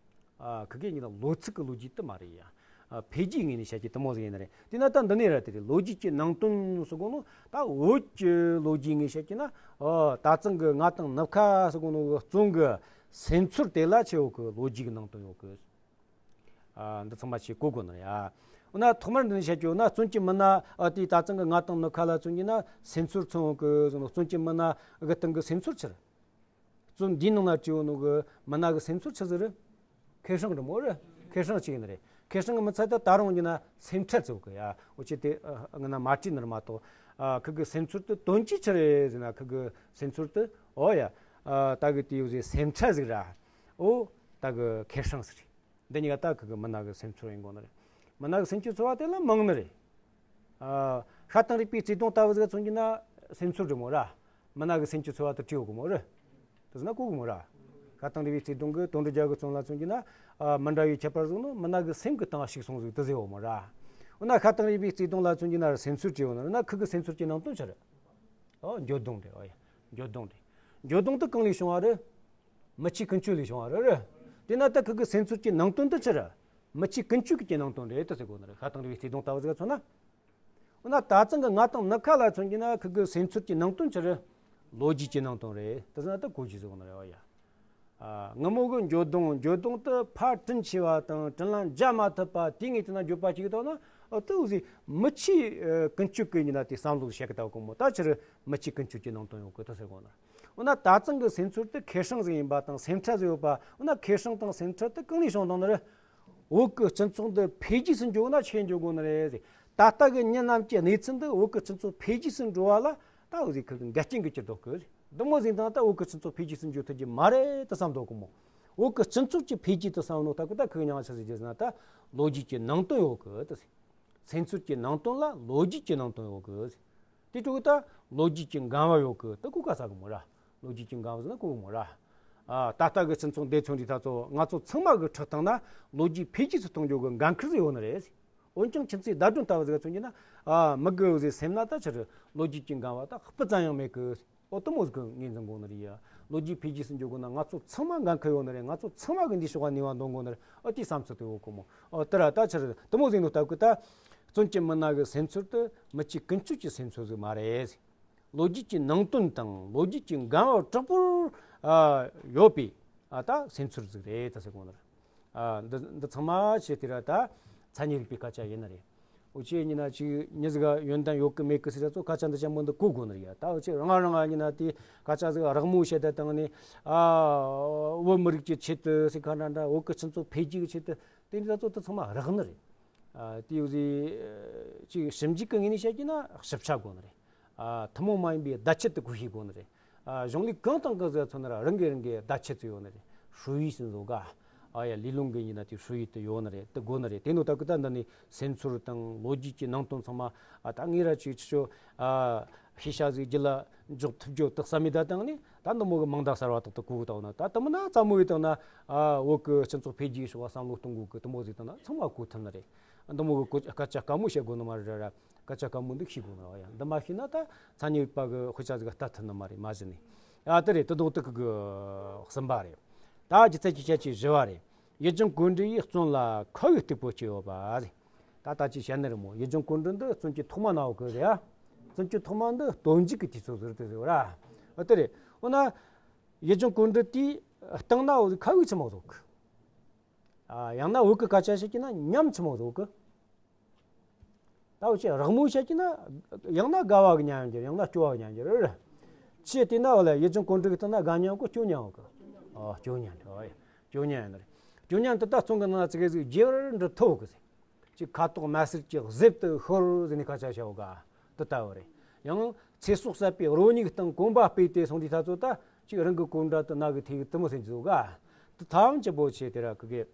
ཨ་ཁི་གེ་ཉིད་ལ་ལོ་ཚིགས་ཀྱི་ལོ་རྒྱུས་དུ་མ་རེད་ཡ། ཨ་འཕེལ་རྒྱས་ངོས་ནས་བཤད་ཀྱི་དུ་མོ་ཟིག་ཡིན་ནི་རེད། དེས་ན་ད་འདི་ནས་ར་དེ་རེད། ལོ་རྒྱུས་ཀྱི་ནང་དོན་སུ་གོ་ནོ་ད་བོད་ཀྱི་ལོ་རྒྱུས་ངོས་བཤད་ཀྱི་ན། ཨ་ད་ཙང་གི་ང་དང་ནུབ་ཁ་སུ་གོ་ནོ་གི་བཙོན་གི་སེམས་ཚོར་དེ་ལ་ཆེ་བོ་གི་ལོ་རྒྱུས་ཀྱི་ནང་དོན་ཡོད་གི། ཨ་འདི་ཚང་མ་ཆེ་གོ་དགོས་ནི་རེད་ཡ། འོ་ན་ཐོག་མར་འདི་ནས་བཤད་རྒྱུ་ན་བཙོན་གྱི་མི་སྣ་ཨ་དེ་ད་ཙང་གི་ང་དང་ནུབ་ཁ་ལ་བཙོན་གྱི་ན་སེམས་ཚོར་མཚོན་གི་ཟེར་ནོ། བཙོན་གྱི་མི་སྣ་གི་སྟེང་གི་སེམས་ཚོར་ཆེར། བཙོན་འདིའི་ནང་ན་བྲིས་ཡོད་ནོ་གི་མི་སྣ་གི་སེམས་ཚོར་ཆི་ཟིག་རེད། ཁེ་སྲང་རེད་མོ་རེད། ཁེ་སྲང་ཅིག་ཡིན་རེད། ཁེ་སྲང་གི་མི་ཚད་ད་ད་རུང་ཡིན་ན་སེམས་ཁྲལ་ཟེར་གི་ཡ། འོ་ཅི་དེ་ཨ་ང་ན་མ་བྲིས་ནི་རེད་མ་གཏོགས། ཨ་ཁི་གི་སེམས་ཚོར་དེ་དོན་གྱིས་ཆི་རེད་ཟེར་ན། ཁི་གི་སེམས་ཚོར་དེ་འོ་ཡ། ཨ་ད་གི་དེ་ཡོད་ཟེར་སེམས་ཁྲལ་ཟིག་ར། འོ་ད་གི་ཁེ་སྲང་ཟིག་རེད། འདི་གཉིས་ཀ་ད་ཁི་གི་མི་སྣ་གི་སེམས་ཚོར་ཡིན་དགོས་ནི་རེད། མི་སྣ་གི་སེམས་ཀྱི་ཚོར་བ་དེ་ལ་མང་ནི་རེད། ཨ་ཤ་དང་རུས་པའི་བརྩེ་དུང་ལྟ་བུ་ཟིག་མཚོན་གྱི་ན་སེམས་ཚོར་རེད་མོ་ར། མི་སྣ་གི་སེམས་ཀྱི་ཚོར་བ་དེ་བྲིས་ཡོད་གི་མོ་ར། དེ་ཟེར་ན་གོ་གི་མོ་ར། ཤ་དང་རུས་པའི་བརྩེ་དུང་གི་དོན་གྲུབ་རྒྱལ་གི་བཙོན་ལ་མཚོན་གྱི་ན། ཨ་མི་འདྲ་བའི་ཁྱད་པར་ཟིག་ནི་མི་སྣ་གི་སེམས་ཀྱི་སྟེང་ཞུགས་སོང་ཟིག་དེ་ཟེར་ཡོད་མོ་ར། འོ་ན་ཤ་དང་རུས་པའི་བརྩེ་དུང་ལ་མཚོན་གྱི་ན་སེམས་ཚོར་བྲིས་ཡོད་ནི་རེད་ན། ཁི་གི་སེམས་ཚོར་གྱི་ནང་དོན་ཆི་རེད། ཨོ་འགྱོད་གདུང་རེད། ཨོ་ཡ། འགྱོད་གདུང་རེད། འགྱོད་གདུང་དེ་གང་ལས་བྱུང་བ་རེད། མི་ཚེ་ཀུན་སྤྱོད་ལས་བྱུང་བ་རེད་རེད། དེས་ན་ད་ཁི་གི་སེམས་ཚོར་གྱི་ནང་དོན་དེ་ཆི་རེད། མི་ཚེ་ཀུན་སྤྱོད་ཀྱི་ནང་དོན་རེད་དེ་ཟེར་གོ་ནི་རེད། ཤ་དང་རུས་པའི་བརྩེ་དུང་ལྟ་བུ་ཟིག་མཚོན་ན། འོ་ན་ད་ཙང་གི་ང་དང་ནུབ་ཁ་ལ་མཚོན་གྱི་ན་ཁི་གི་སེམས་ཚོར་གྱི་ནང་དོན་ཆི་རེད། ལོ་རྒྱུས་ཀྱི་ནང་དོན་རེད་དེ་ཟེར་ན་ད་གོ་རྒྱུ་ཟེར་གོ་ནི་རེད། ཨོ་ཡ། ཨ་ངི་མོ་གི་འགྱོད་གདུང་། འགྱོད་གདུང་དེ་ཕར་དྲིན་ཆེ་བ་དང་དྲིན་ལན་འཇལ་མ་ཐུབ་པ་དེ་ངས་དེ་ན་འགྱོད་པ་ཅིག་བཏང་ན། ཨོ་དེ་འུ་ཟིག་མི་ཚེ་ཀུན་སྤྱོད་ཀྱི་ཡིན་ན་དེ་བསམ་བློ་བྱེད་གི་ལྟ་བུ་གོ་མོ། ད་ཕྱིར་མི་ཚེ་ཀུན་སྤྱོད་ཀྱི་ནང་དོན་ཡོད་གི་དེ་ཟེར་གོ་ནི། འོ་ན་ད་ཙང་གི་སེམས་ཚོར་དེ་ཁེ་སྲང་ཟིག་ཡིན་པ་དང་སེམས་ཁྲལ་ཟིག་ཡོད་པ། འོ་ན་ཁེ་སྲང་དང་སེམས་ཁྲལ་དེ་གང་ནས་བྱུང་བཏང་ནི་རེད། བོད་ཀྱི་སྤྱི་ཚོགས་འདི་འཕེལ་རྒྱས་སུ་འགྱོ་ན་ཆི་འགྱོ་དགོས་ནི་རེད་ཟེར། ད་ལྟ་གི་མི་རྣམས་ཀྱི་གནས་ཚུལ་འདི་བོད་ཀྱི་སྤྱི་ཚོགས་འཕེལ་རྒྱས་སུ་འགྲོ་བ་ལ་ད་འུ་ཟིག་གི་འགལ་རྐྱེན་གྱི་གྱུར་འདུག་གི། འདི་མོ་ཟིག་དང་ད་བོད་ཀྱི་སྤྱི་ཚོགས་འཕེལ་རྒྱས་སུ་འགྱོ་ཐུབ་ཀྱི་མ་རེད་དུ་བསམ་འདུག་གི་མོ། བོད་ཀྱི་སྤྱི་ཚོགས་ཀྱི་འཕེལ་རྒྱས་དུ་བསམ་ནོ་ད་གི་ད་ཁི་མྱང་ཆི་ཟིག་རྒྱུ་ཟེར་ན་ད་ལོ་རྒྱུས་ཀྱི་ནང་དོན་ཡོད་གི་དུ་ཟེར། སེམས་ཚོར་གྱི་ནང་དོན་ལ་ལོ་རྒྱུས་ཀྱི་ནང་དོན་ཡོད་གི་ཟེར། དེ་འཕྲོ་གི་ད་ལོ་རྒྱུས་ཀྱི་འགན་བ་ཡོད་གི་དུ་གོ་ག་ས་གི་མོ་ར། ལོ་རྒྱུས་ཀྱི་འགན་བ་ཟེར་ན་གོ་གི་མོ་ར། ཨ་ད་ལྟ་གི་སྤྱི་ཚོགས་འདི་མཚོན་དུས་ད་ཚོ་ང་ཚོ་ཚང་མ་གི་ཁྲག་ཐང་ན་ལོ་རྒྱུས་འཕེལ་རྒྱས་སུ་གཏོང་རྒྱུ་གི་འགན་ཁུར་ཟིག་ཡོད་ནི་རེད་ཟེར། འོན་ཀྱང་ཁྱིམ་མཚེས་ཟླ་སྒྲོན་ལྟ་བུ་ཟིག་མཚོན་གྱི་ན། ཨ་མི་དགེ་བའི་སེམས་ན་ད་ཕྱིར་ལོ་རྒྱུས་ཀྱི་འགལ་བ་ད་སྤུ་ཙམ་ཡང་མེད་གི། ཨོ་དུ་མོ་ཟིག་ངོས་འཛིན་དགོས་ནི་རེད་ཡ། ལོ་རྒྱུས་འཕེལ་རྒྱས་སུ་འགྱོ་དགོས་ན་ང་ཚོ་ཚང་མ་འགན་ཁུར་ཡོད་ནི་རེད། ང་ཚོ་ཚང་མ་གི་འདི་ཕྱོགས་ནུས་པ་འདོན་དགོས་ནི་རེད། ཨོ་དེའི་བསམ་ཚུལ་དེ་ཡོད་གོ་མོ། ཨོ་དེ་ར་ད་ཕྱིར་དུ་མོ་ཟིག་ནོ་སྟབས་ཀྱིས་ད། བཙོན་གྱི་མི་སྣ་གི་སེམས་ཚོར་དུ་མི་ཚེ་ཀུན་སྤྱོད་ཀྱི་སེམས་ཚོར་ཟིག་མ་རེད། ལོ་རྒྱུས་ཀྱི་ནང་དོན་དང་ལོ་རྒྱུས་ཀྱི་འགལ་བ་དྲག་པོར་ཨ་ཡོད་པའི་ཨ་ད་སེམས་ཚོར་ཟིག་རེད་ད་ཟེར་གོ་ནི་རེད། ཨ་འདི་འདི་ཚང་མ་བྱས་དེ་ར་ད་མཚན་ཉིད་རིག་པའི་སྐད་ཆ་ཡིན་ནི་རེད། འུ་ཆོས་ཡིན་ན་ཅིག་མྱི་ཟིག་ག་ཡོན་ཏན་ཡོད་གི་མེད་གི་ཟེར་ཡ་ཚོ་སྐད་ཆ་འདི་ཅན་པོ་འདི་གོ་དགོས་ནི་རེད་ཡ། ད་འུ་ཆོས་རང་རང་ཡིན་ན་དེ་སྐད་ཆ་ཟིག་རག་མོ་བཤད་ད་བཏང་ནས། ཨ་བོད་མི་རིགས་ཀྱི་ཆེད་དུ་ཟེར་ག་འདྲ་འདྲ། བོད་ཀྱི་སྤྱི་ཚོགས་འཕེལ་རྒྱས་ཀྱི་ཆེད་དུ། དེ་འདྲ་ཚོ་དེ་ཚང་མ་རག་ནི་རེད། ཨ་དེ་ཡོད་ཟིག་ཅིག་ཞིབ་འཇུག་གི་ངོས་ནས་བཤད་ཀྱི་ན་ཞིབ་ཆ་དགོས་ནི་རེད། ཨ་ཐུན་མོང་མ་ཡིན་པའི་བརྡ་ཆད་དེ་གོ་ཤེས་དགོས་ནི་རེད། ཨ་གཞུང་ལུགས་གང་དང་གང་ཟིག་མཚོན་ན་རང་གི་རང་གི་བརྡ་ཆད་ཚོ་ཡོད་ནི་རེད། 术语ཟེར་ནོ་ག་ཨ་ཡ་ལུས་ལུང་གི་ཡིན་ན་དེ་术语དེ་ཡོད་ནི་རེད། དེ་དགོས་ནི་རེད། དེ་ནོ་ད་གི་ད་འདི་ནི་སེམས་ཚོར་དང་ལོ་རྒྱུས་ཀྱི་ནང་དོན་ཚང་མ། ཨ་ད་ངས་ར་ཅིག་ཅིག་ཅོ་ཨ་ཤེས་བྱ་ཟིག་རྒྱུད་ལ་འཇོག་ཐུབ་རྒྱུ་དག་ས་མི་ད་བཏང་ནི་ད་འདི་མོ་གི་མིང་བརྡ་གསར་བ་དག་ཏུ་གོ་གི་ད་འོ་ན། ད་དེ་མིན་ན་རྩ་མོ་ཡི་བཏང་ན། ཨ་བོད་ཀྱི་སྤྱི་ཚོགས་འཕེལ་རྒྱས་ཕྱོགས་བསམ་བློ་གཏོང་དགོས་གི་དེ་མོ་ཟིག་བཏང་ན་ཚང་མ་གོ་ཐུབ་ནི་རེད། འདི་མོ་གི་གོ་སྐད་ཆ་དཀའ་མོ་བཤད་དགོས་ནི་མ་རེད་ར། སྐད་ཆ་དཀའ་མོ་འདི་ཤེས་དགོས་ནི་རེད་ཡ། འདི་མ་ཤེས་ན་ད་མཚན་ཉིད་རིག་པ་གི་དཔེ་ཆ་ཟིག་ལྟ་ཐུབ་ནི་མ་རེད་མ་གཞི་ནས། ཨ་དེ་རེད། དེ་ལྡོག་སྟེ་གི་གསུམ་པ་རེད། ད་སྒྱུ་རྩལ་གྱི་ཁྱད་ཆོས་བཞི་བ་རེད། ཡིད་འབྱུང་ཀུན་འགྲོ་ཡིས་བཙོན་ལ་ཁ་བའི་སྟུག་པོ་སྐྱེས་ཡོད་པ་རེད། ད་ད་ཅི་བཤད་ནི་རེད་མོ། ཡིད་འབྱུང་ཀུན་འགྲོ་འདི་བཙོན་གྱི་ཐོག་མ་ན་ཡོད་གི་རེད་ཡ། བཙོན་གྱི་ཐོག་མ་འདི་སྟོན་མཇུག་གི་དུས་ཚོད་ཟེར་དེ་ཟེར་བ་ར། ཨ་དེ་རེད། འོ་ན་ཡིད་འབྱུང་ཀུན་འགྲོ་དེའི་སྟེང་ན་འོ་ཁ་བའི་ཆི་མོ་ཟིག་གི། ཨ་ཡང་ན་བོད་ཀྱི་སྐད་ཆ་བཤད་ཀྱི་ན་ཉམས་ཆི་མོ་ཟིག་གི། ད་འུ་ཆོས་རག་མོ་བཤད་ཀྱི་ན་ཡང་ན་དགའ་བ་གི་ཉམས་ཡང་འགྱུར། ཡང་ན་སྐྱོ་བ་གི་ཉམས་འགྱུར་རེད། ཆེས་དེ་ན་འོ་ལ་ཡིད་འབྱུང་ཀུན་འགྲོ་གི་སྟེང་ན་དགའ་ཉམས་གི་སྐྱོ་ཉམས་གི། ཨོ་སྐྱོ་ཉམས་རེད། ཨོ་ཡ་སྐྱོ་ཉམས་ཡིན་ནི་རེད། སྐྱོ་ཉམས་དེ་ད་བཙོན་གི་ནང་ན་ཙི་གེ་ཟིག་རྒྱས་པར་འབྲི་ཐུབ་གི་ཟེར། ཅིག་ཁ་དོག་དམར་སེར་གྱི་གཟེབ་ཏུ་ཤོར་ཟེར་ནས་སྐད་ཆ་བཤད་ག་དེ་ལྟ་བུ་རེད། ཡང་ཚེ་སྲོག་ཟད་པའི་རོ་སྙིགས་སྟེང་གོམ་པ་སྤོས་ཏེ་སོང་དུས་ད་ཚོ་ད་ཅིག་རང་གི་གོམ་སྒྲ་དེ་རྣ་གིས་ཐོས་གི་དེ་མོ་ཟེར་གྱི་འདུག་ག་དེ་ཐམས་ཅད་པོ་ཆེ་དེ་ར་ཁི་གེ།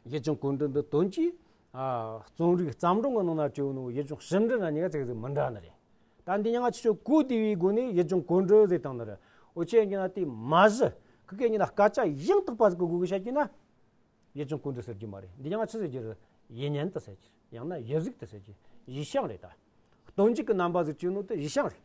ཡིད་འབྱུང་ཀུན་འགྲོ་འདི་དོན་གྱིས། ཨ་རྩོམ་རིག་བརྩམས་སྒྲུང་གི་ནང་ན་བྲིས་ནོ་ཡིད་འབྱུང་ཞིབ་འབྲི་ན་གཉིས་ཀ་ཙིག་ཙིག་མི་འདྲ་ནི་རེད། ད་འདི་ཉང་ང་ཆི་ཆོ་གོ་བདེ་བའི་སྒོ་ནས་ཡིད་འབྱུང་ཀུན་འགྲོ་ཟེར་བཏང་ནི་རེད། འུ་ཆོས་ཡིན་ན་དེ་མ་གཞི་ཁི་གེ་ཉིད་ན་སྐད་ཆ་ཡང་དག་པ་ཟིག་གི་སྒོ་གི་བཤད་ཀྱི་ན། ཡིད་འབྱུང་ཀུན་འགྲོ་ཟེར་རྒྱུ་མ་རེད། འདི་ཉང་ང་ཆི་ཟེར་རྒྱུ་རེད། ཡིད་བརྙན་དུ་ཟེར་རྒྱུ། ཡང་ན་ཡིད་གཟུགས་དུ་ཟེར་རྒྱུ། ཡིད་བྱང་རེད་ད། སྟོན་མཇུག་གི་རྣམ་པ་ཟིག་བྲིས་ནོ་དེ་ཡིད་བྱང་རེད།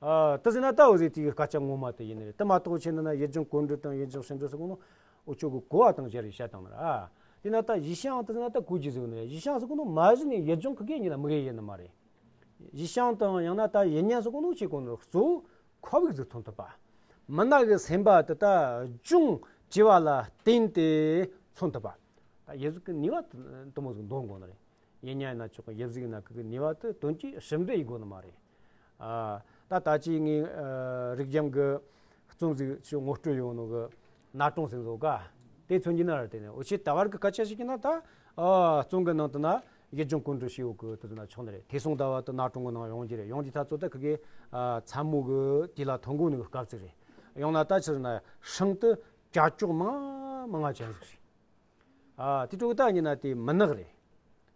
ཨ་དེ་ཟེར་ན་ད་འོ་ཟེར་དེའི་སྐད་ཆ་ངོ་མ་དེ་ཡིན་ནི་རེད། དེ་མ་གཏོགས་ཆེ་ན་ན་ཡུལ་ལྗོངས་ཀུན་འགྲོ་དང་ཡུལ་ལྗོངས་ཤིང་འགྲོ་ཟེར་གོ་ནོ་འུ་ཆོ་གི་གོ་བ་དང་སྦྱར་རེ་བཤད་དང་ནི་ར། དེ་ན་ད་ཡུལ་ཤིང་དེ་ཟེར་ན་ད་གོ་རྒྱུ་ཟེར་གོ་ནི་རེད། ཡུལ་ཤིང་ཟེར་གོ་ནོ་མ་གཞི་ནས་ཡུལ་ལྗོངས་ཁུ་གེ་ཡིན་ན་མི་གེ་ཡིན་ནི་མ་རེད། ཡུལ་ཤིང་དང་ཡང་ན་ད་ཡུལ་ཉན་ཟེར་གོ་ནོ་ཆེ་གོ་ནོ་གཙོ་བོ་ཁོ་བིག་ཟིག་མཚོན་ཐུབ་པ། མི་སྣ་གི་སེམས་པ་དེ་ད་ཅུང་བྲི་བ་ལ་བརྟེན་ཏེ་མཚོན་ཐུབ་པ། ད་ཡུལ་ཟིག་གི་ནུས་པ་དེ་མོ་ཟིག་འདོན་དགོས་ནི་རེད། ཡུལ་ཉན་ཡིན་ན་ཆོག་གི། ཡུལ་གཟུགས་ཡིན་ན་ཁུ་གི་ནུས་པ་དེ་དོན་གྱིས་ཞིབ་འབྲི་ཡི་དགོས་ནི་མ་རེད། ཨ་ད་ད་ཅི་ངའི་ཨ་རིག་རྒྱམ་གི་རྩོམ་ཟིག་ཅིག་ངོ་སྤྲོད་ཡོང་ནོ་གི་གནའ་གྲོང་ཟེར་ཟོ་ག་དེ་མཚོན་གྱི་ན་ར། དེ་ནས་འུ་ཆོས་ད་བར་གི་སྐད་ཆ་ཞིག་གི་ན་ད་ཨ་རྩོམ་གི་ནང་དུ་ན་ཡུལ་ལྗོངས་ཀུན་འགྲོ་ཞེས་ཡོད་གི། དེ་ཚོ་ན་ཆོག་ནི་རེད། ཐོས་བསམ་ཟླ་བ་དེ་གནའ་གྲོང་གི་ནང་ཡོང་རྒྱུ་རེད། ཡོང་རྒྱུ་ད་ཚོ་ད་ཁུ་གི་ཨ་མཚན་མོ་གི་དུས་ལ་ཐོན་གོ་ནི་གི་སྐབས་ཅིག་རེད། ཡང་ན་ད་ཕྱིར་ན་ཤིང་དེ་ཀྱག་ཀྱོག་མང་མང་ང་ཅན་ཟིག་རེད། ཨ་དེ་དྲུག་ད་ཡིན་ན་དེ་མུན་ནག་རེད།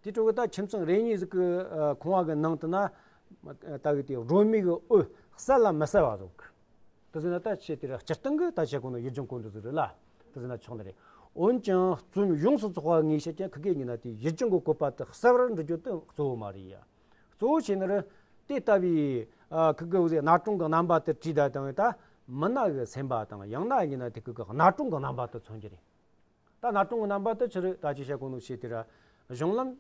དེ་དྲུག་ད་ཁྱིམ་ཚང་རེ་གཉིས་ཟིག་གི་ཨ་ཁང་བ་གི་ནང་དུ་ན་ད་གི་དེ་སྒྲོན་མེ་གི་འོད་གསལ་ལ་མི་གསལ་བ་ཟིག་གི། དེ་ཟེར་ན་ད་ཆེ་དེ་ར་སྤྱིར་བཏང་གི་ད་ཆེ་གོ་ནོ་ཡུལ་ལྗོངས་ཀུན་འགྲོ་ཟིག་རེད་ལ། དེ་ཟེར་ན་ཆོག་ནི་རེད། འོན་ཀྱང་རྩོམ་ཡོངས་སུ་རྫོགས་པ་ངས་བཤད་ཀྱང་ཁུ་གེ་ཡིན་ན་དེ་ཡུལ་ལྗོངས་གི་བཀོད་པ་དེ་གསལ་བར་འབྲི་རྒྱུ་དེ་གཙོ་བོ་མ་རེད་ཡ། གཙོ་བོ་ཆེ་ནི་རེད། དེ་ལྟ་བུའི་ཨ་ཁུ་གི་འོ་ཟེ་གནའ་གྲོང་གི་རྣམ་པ་དེ་བྲིས་ད་དང་ད་མི་སྣ་གི་སེམས་པ་དང་ཡང་ན་ཡིན་ན་དེ་ཁུ་གི་གནའ་གྲོང་གི་རྣམ་པ་དེ་མཚོན་རྒྱུ་རེད། ད་གནའ་གྲོང་གི་རྣམ་པ་དེ་ཆི་རེད། ད་ཅི་བཤད་གོ་ནོ་ཆེ་དེ་ར་གཞུང་ལམ།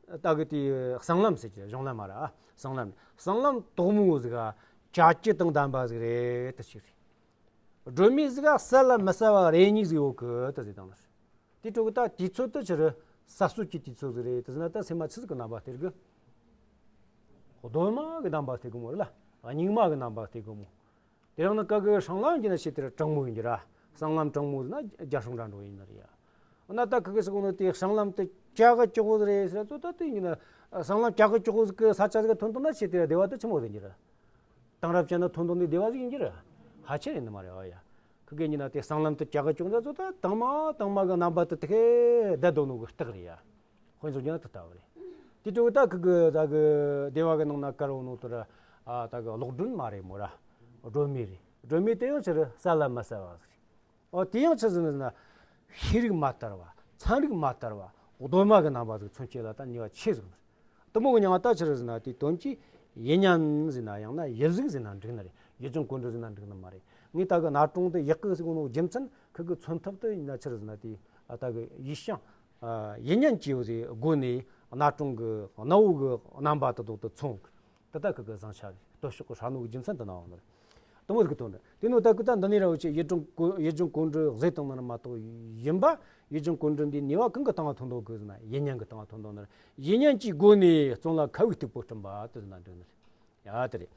ད་གི་དེ་གསང་ལམ་ཟེར་གྱི། གཞུང་ལམ་མ་ར་ཨ་གསང་ལམ། གསང་ལམ་དོག་མོ་ཟིག་ག་ཀྱག་ཀྱོག་དང་ལྡན་པ་ཟིག་རེད། དེ་ཆི་རེད། སྒྲོན་མེ་ཟིག་ག་གསལ་ལ་མི་གསལ་བ་རེ་གཉིས་ཟིག་ཡོད་གི། དེ་ཟེར་དང་ནི་རེད། དེ་དྲུག་ད་དུས་ཚོད་དེ་ཆི་རེད། གསར་གསོ་གི་དུས་ཚོད་ཟིག་རེད། དེ་ཟེར་ན་ད་སེམས་མ་ཆི་ཟིག་གི་རྣམ་པ་སྟེར་གི། གདོད་མ་གི་རྣམ་པ་སྟེར་གི་མོ་རེད་ལ། སྙིགས་མ་གི་རྣམ་པ་སྟེར་གི་མོ། དེ་རིང་ནི་ཀ་གི་སྲང་ལམ་གྱི་ན་ཆེ་དེ་ར་དྲང་མོ་ཡིན་གྱི་ར། སྲང་ལམ་དྲང་མོ་ཟེར་ན་རྒྱ་སྲང་འདྲ་འགྲོ་ཡིན་ནི་རེད་ཡ། འོ་ན་ད་ཁུ་གི་ཟེར་གོ་ནོ་དེ་སྲང་ལམ་དེ་ཀྱག་ཀྱོག་ཟིག་རེད་ཟེར་ཚོ་ད་དེ་ཡིན་ན་སྲང་ལམ་ཀྱག་ཀྱོག་ཟིག་གི་ས་ཆ་ཟིག་ཐོན་ཐོན་ན་ཆེ་དེ་ར་བདེ་བ་དེ་ཆི་མོ་ཟིག་ཡིན་གྱི་ར། དེང་རབས་ཅན་ན་ཐོན་ཐོན་ནི་བདེ་བ་ཟིག་ཡིན་གྱི་ར། ཧ་ཆེ་ཡིན་ནི་མ་རེད་ཨ་ཡ། ཁུ་གི་ཡིན་ན་དེ་སྲང་ལམ་དེ་ཀྱག་ཀྱོག་འདྲ་ཚོ་ད་དང་མ་དང་མ་གི་རྣམ་པ་དེ་དེ་ཁེ་བསྡད་འདུག་ནོ་གི་རྟགས་རེད་ཡ། དཔེ་མཚོན་རྒྱུ་ན་དེ་ལྟ་བུ་རེད། དེ་དྲུག་ད་ཁུ་གི་ད་གི་སྡེ་བ་གི་ནང་ན་དཀར་བོ་ནོ་དེ་ར་ཨ་ད་གི་གློག་སྒྲོན་མ་རེད་མོ་ར། སྒྲོན་མེ་རེད། སྒྲོན་མེ་དེ་ཡང་ཆི་རེད། གསལ་ལ་མི་གསལ་བ་ཟིག་རེད། ཨོ་དེ་ཡང་ཆི་ཟིག་ཟེར་ན་ཤེས་རིག་མ་དར་བ། ཚན་རིག་མ་དར་བ། གདོད་མ་གི་རྣམ་པ་ཟིག་མཚོན་བྱེད་ལ་ད་ནུས་པ་ཆེ་ཟིག་རེད། དེ་མོ་གི་མྱིང་ང་ད་ཆི་རེད་ཟེར་ན་དེ་དོན་གྱིས་ཡུལ་ཉན་ཟེར་ན་ཡང་ན་ཡུལ་གཟུགས་ཟེར་ན་འགྲིག་ནི་རེད། ཡུལ་ལྗོངས་ཀུན་འགྲོ་ཟེར་ན་འགྲིག་ནི་མ་རེད། ངས་ད་གི་གནའ་གྲོང་དེ་ཡག་གི་ཟེར་གོ་ནོ་རྒྱུ་མཚན་ཁུ་གི་མཚོན་ཐབས་དེ་ཡིན་ན་ཆི་རེད་ཟེར་ན་དེ་ཨ་ད་གི་ཡུལ་ཤིང་ཨ་ཡུལ་ཉན་གྱི་ཡོད་ཟེར་སྒོ་ནས་གནའ་གྲོང་གི་གནའ་བོ་གི་རྣམ་པ་དེ་དག་ཏུ་མཚོན་གི། དེ་ད་ཁུ་གི་བཟང་ཆ་རེད། སྟོད་ཕྱོགས་གི་ཧྲ་ནོ་གི་རྒྱུ་མཚན་དེ་ན་འོང་ནི་རེད། དེ་མོ་ཟིག་གི་དོན་རེད། དེ་ནོ་ད་ཁུ་ད་འདི་ནས་ར་འུ་ཆོས་ཡུལ་ལྗོངས་ཀུ་ཡུལ་ལྗོངས་ཀུན་འགྲོ་ཟེར་བཏང་ན་མ་གཏོགས་ཡིན་པ། ཡུལ་ལྗོངས་ཀུན་འགྲོ་འདི་ནུས་པ་གང་གི་སྟེང་ང་ཐོན་འདུག་གི་ཟེར་ན་ཡུལ་ཉན་གི་སྟེང་ང་ཐོན་འདུག་ནི་རེད། ཡུལ་ཉན་གྱི་སྒོ་ནས་རྩོམ་ལ་ཁ་བའི་སྟུག་པོ་བསྐྲུན་པ་དེ་ཟེར་ན་འགྲིག་ནི་རེད། ཡ་དེ་རེད།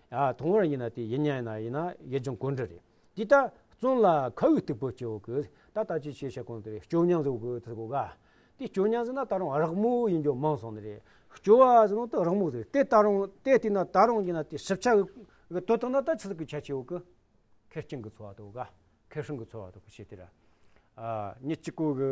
ཡ་ཐོག་མར་ཡིན་ན་དེ་ཡུལ་ཉན་ཡིན་ན་ཡིན་ན་ཡུལ་ལྗོངས་ཀུན་འགྲོ་རེད། དེ་ད་རྩོམ་ལ་ཁ་བའི་སྟུག་པོ་སྐྱེ་བོ་གི་ད་ལྟ་ཅི་ཞེས་བཤད་གོང་དེ་རེད། སྐྱོ་མྱང་ཟེར་གི་དེ་གོ་ག་དེ་སྐྱོ་མྱང་ཟེར་ན་ད་རུང་རགས་མོ་ཡིན་རྒྱུ་མང་སོང་ནི་རེད། སྐྱོ་བ་ཟེར་ནོ་དེ་རགས་མོ་ཟེར། དེ་ད་རུང་དེ་བལྟས་ན་ད་རུང་ཡིན་ན་དེ་ཞིབ་ཆ་གི་དོ་དང་ན་ད་ཆི་ཟིག་གི་ཁྱད་ཆེ་བོ་གི། ཁེར་རྐྱང་གི་འཚོ་བ་དེ་གོ་ག་ཁེར་སྲུང་གི་འཚོ་བ་དེ་གོ་བྱེད་དེ་ར། ཨ་མྱི་གཅིག་པོ་གི་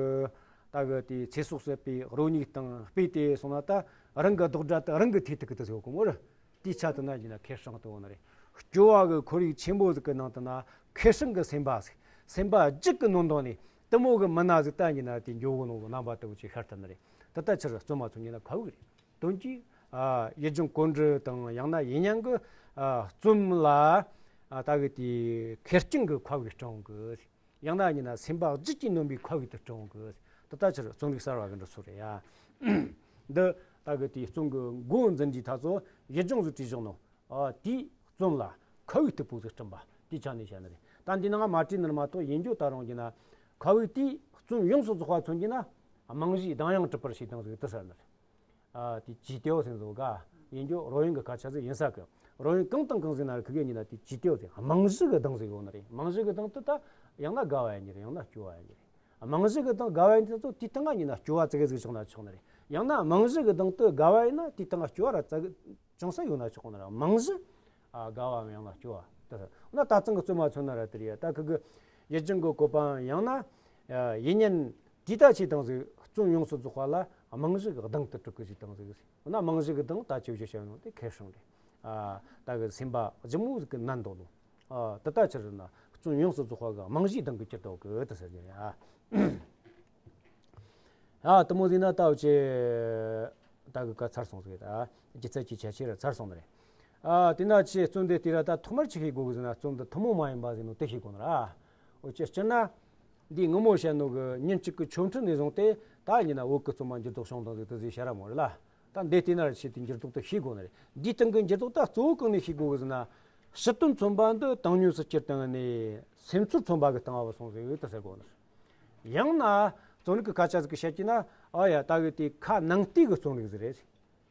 ད་གི་དེ་ཚེ་སྲོག་ཟད་པའི་རོ་མྱིག་དང་སྤོས་ཏེ་སོང་ན་ད་རང་གི་རྡོག་སྒྲ་དེ་རང་གི་ཐོས་ཐུབ་གི་དེ་ཟེར་གོ་མོ་ར། དེའི་ཆ་དེ་ན་ཡིན་ན་ཁེར་སྲུང་དུ་འོང་ནི་རེད། སྐྱོ་བ་གི་ཁོར་ཡུག་ཆེན་པོ་ཟིག་གི་ནང་དུ་ན་ཁེར་སྲུང་གི་སེམས་པ་ཟིག་སེམས་པ་རྒྱུད་ཀྱི་ནང་དོན་ནས་དེ་མོ་གི་མི་སྣ་ཟིག་ད་ཡིན་ན་དེ་འགྱོ་གོ་ནོ་གི་རྣམ་པ་དེ་བོ་ཅིག་ཤར་ཐུབ་ནི་རེད། ད་ལྟ་ཕྱིར་རྩོམ་མ་ཚོ་ཡིན་ན་ཁ་བུག་རེད། དོན་གྱིས་ཨ་ཡུལ་ལྗོངས་ཀུན་འགྲོ་དང་ཡང་ན་ཡུལ་ཉན་གི་ཨ་རྩོམ་ལ་ཨ་ད་གི་དེ་ཁེར་རྐྱང་གི་ཁ་བུག་སྤྲང་གི། ཡང་ན་ཡིན་ན་སེམས་པ་རྒྱུད་ཀྱིས་ནོན་པའི་ཁ་བུག་ཏུ་སྤྲང་གི། ད་ལྟ་ཕྱིར་རྩོམ་རིག་གསར་བ་གི་འགྲོ་སོ་རེད་ཡ། འདི་ད་གི་དེའི་རྩོམ་གི་མགོ་འཛིན་གྱི་ཐ་ཚོ་ཡུལ་ལྗོངས་སུ་བྲིས་བཞག་ནོ། ཨ་དེའི་རྩོམ་ལ་ཁ་བུག་སྟུག་པོ་ཟིག་བསྐྲུན་པ་དེའི་ཆ་ནས་བཤད་ནི་རེད། ད་འདི་ནང་མ་བྲིས་ནི་མ་གཏོགས་ཡིན་རྒྱུ་ད་རུང་གྱི་ན་ཁ་བུག་དེའི་རྩོམ་ཡོངས་སུ་རྫོགས་པ་མཚོན་གྱི་ན་རྨང་གཞིའི་གདངས་དབྱངས་གྲུབ་པར་བྱས་དང་ཟིག་དེ་ཟེར་ནི་རེད། ཨ་དེ་ཇི་ཏེའོ་ཟེར་ཟོ་ག་ཡིན་རྒྱུ་རོལ་དབྱངས་གི་སྐད་ཆ་ཟིག་ཡིན་ས་གི། རོལ་དབྱངས་གང་དང་གང་ཟིག་ན་རེ་ཁུ་གེ་ཉིན་ན་དེ་ཇི་ཏེའོ་ཟེར་རྨང་གཞི་གི་གདངས་ཟིག་ཡོད་ནི་རེད། རྨང་གཞི་གི་གདངས་དེ་ད་ཡང་ན་དགའ་བ་ཡིན་གྱི་རེད། ཡང་ན་སྐྱོ་བ་ཡིན་གྱི་རེད། རྨང་གཞི་གི་གདངས་དགའ་བ་ཡིན་དུས་ཚོ་དེའི་སྟེང་ང་ཉིན་ན་སྐྱོ་བ་ཙི་གེ་ཟིག་བཞག་ན་ཆོག་ནི་རེད། ཡང་ན་རྨང་གཞི་གི་གདངས་དེ་དགའ་བ་ཡིན་ན་དེའི་སྟེང་ང་སྐྱོ་བ་ར་ཙི་གེ་ཅུང་ཟད་ཡོད་ན་ཆོག་ནི་རེད། རྨང་གཞི་ཨ་དགའ་བའམ་ཡང་ན་སྐྱོ་བ་དེ་ན་ད་ཙང་གི་རྩོམ་མ་མཚོན་ན་ར་དེ་རེད། ད་ཁུ་གི་ཡུལ་ལྗོངས་གི་བཀོད་པའམ་ཡང་ན་ཡུལ་ཉན་དེ་ད་ཆེ་དང་ཟིག་རྩོམ་ཡོངས་སུ་རྫོགས་པ་ལ་རྨང་གཞི་གི་གདངས་དེ་གྲུབ་གི་ཟིག་དང་ཟིག་འོ་ན་རྨང་གཞི་གི་གདངས་ད་ཆེ་བཞི་བྱ་ཡོང་དེ་ཁེར་སྲུང་རེད། ཨ་ད་གི་སེམས་པ་ལྗིད་མོ་ཟིག་གི་ནན་འདུག་ལོ། ཨ་དེ་ལྟ་ཕྱིར་ན་རྩོམ་ཡོངས་སུ་རྫོགས་པ་གི་རྨང་གཞིའི་གདངས་ཀྱི་གྱུར་ཏོ་གི་དེ་ཟེར་གི་རེད། ཨ་དེ་མོ་ཟིག་ན་ད་འུ་ཆེ་ད་གི་ཀ་ཚར་སོང་ཟིག་རེད། ཨ་སྒྱུ་རྩལ་གྱི་ཁྱད་ཆོས་ར་ཚར་སོང་ནི་རེད། ཨ་དེ་ན་ཆེ་རྩོམ་འདི་དེ་ར་ད་ཐོག་མར་ཆི་ཤེས་དགོས་གི་ཟེར་ན། རྩོམ་འདི་ཐུན་མོང་མ་ཡིན་པ་ཟེར་ནོ་དེ་ཤེས་དགོས་ནི་ར། འོ་ཅི་སྤྱིར་ན། འདི་ངོ་མོ་བཤད་ནོ་གི་ཉིན་གཅིག་གི་ཆོ་འཕྲུལ་ནས་བཟུང་སྟེ་ད་ཡིན་ན་བོད་ཀྱི་རྩོམ་པ་འགྱུར་ལྡོག་བྱུང་དང་ཟེར་དེ་ཟིག་བཤད་ར་མོ་རེད་ལ། ད་འདི་བལྟས་ན་ར་ཆེ་དེ་འགྱུར་ལྡོག་དེ་ཤེས་དགོས་ནི་རེད། འདིའི་སྟེང་གི་འགྱུར་ལྡོག་ད་གཙོ་བོ་གང་ནས་ཤེས་དགོས་གི་ཟེར་ན། ཕྱི་དོན་རྩོམ་པ་འདི་བཏང་སྙོམས་སུ་གྱུར་བཏང་ནས་སེམས་ཚོར་རྩོམ་པ་གི་སྟེང་བ་སོང་ཟིག་དེ་ཟེར་དགོས་ནི་རེད། ཡང་ན་རྩོམ་རིག་གི་སྐད་ཆ་ཟིག་གི་བཤད་ཀྱི་ན། ཨ་ཡ་ད་གི་དེ་ཁ་ནང་བལྟས་གི་རྩོམ་རིག་ཟིག་རེད།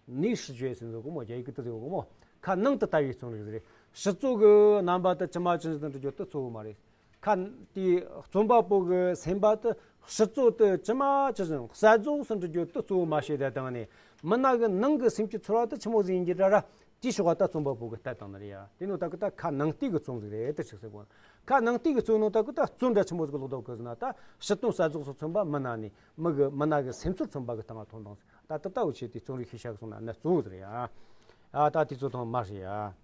内视觉 ཟེར་ནོ་གོ་མོ། རྒྱ་ཡིག་གི་དེ་ཟེར་གོ་མོ། ཁ་ནང་དུ་ལྟ་བའི་རྩོམ་རིག་རེད། ཕྱི་ཚུལ་གི་རྣམ་པ་དེ་ཇི་མ་ཇི་བཞིན་དུ་འགྲུབ་རྒྱུ་དེ་གཙོ་བོ་མ་རེད། ཁ་དེ་རྩོམ་པ་པོ་གི་སེམས་པ་དེ་ཕྱི་ཚུལ་དེ་ཇི་མ་ཇི་བཞིན་གསལ་རྫོགས་སུ་འགྲུབ་རྒྱུ་དེ་གཙོ་བོ་མ་བྱས་ཏེ་བཏང་ནས། མི་སྣ་གི་ནང་གི་སེམས་ཀྱི་ཚོར་བ་དེ་ཆི་མོ་ཟིག་ཡིན་གྱི་ར་ར། དེའི་ཕྱོགས་ལ་ད་རྩོམ་པ་པོ་གི་ལྟ་བཏང་ནི་རེད་ཡ། དེ་ནོ་ད་གི་ད་ཁ་ནང་བལྟས་གི་རྩོམ་ཟིག་རེད་དེ་ཆི་ཟེར་གོ། ཁ་ནང་བལྟས་གི་རྩོམ་ནོ་ད་གི་ད་རྩོམ་འདྲ་ཆི་མོ་ཟིག་ལོག་འདུག་གི་ཟེར་ན། ད་ཕྱི་དོན་གསལ་རྫོགས་སུ་མཚོན་པ་མི་སྣ་ནས། མི་གི་མི་སྣ་གི་སེམས་ཚོར་མཚོན་པ་གི་སྟེང་ལ་ཐོན་དང་། ད་ད་ལྟ་བུ་ཆེ་དེ་རྩོམ་རིག་ཤེས་བྱ་གི་སོང་ན་གནད་གཙོ་བོ་ཟིག་རེད་ཡ། ཨ་ད་དེ་ཚོ་དང་མ་ཧྲི་ཡ།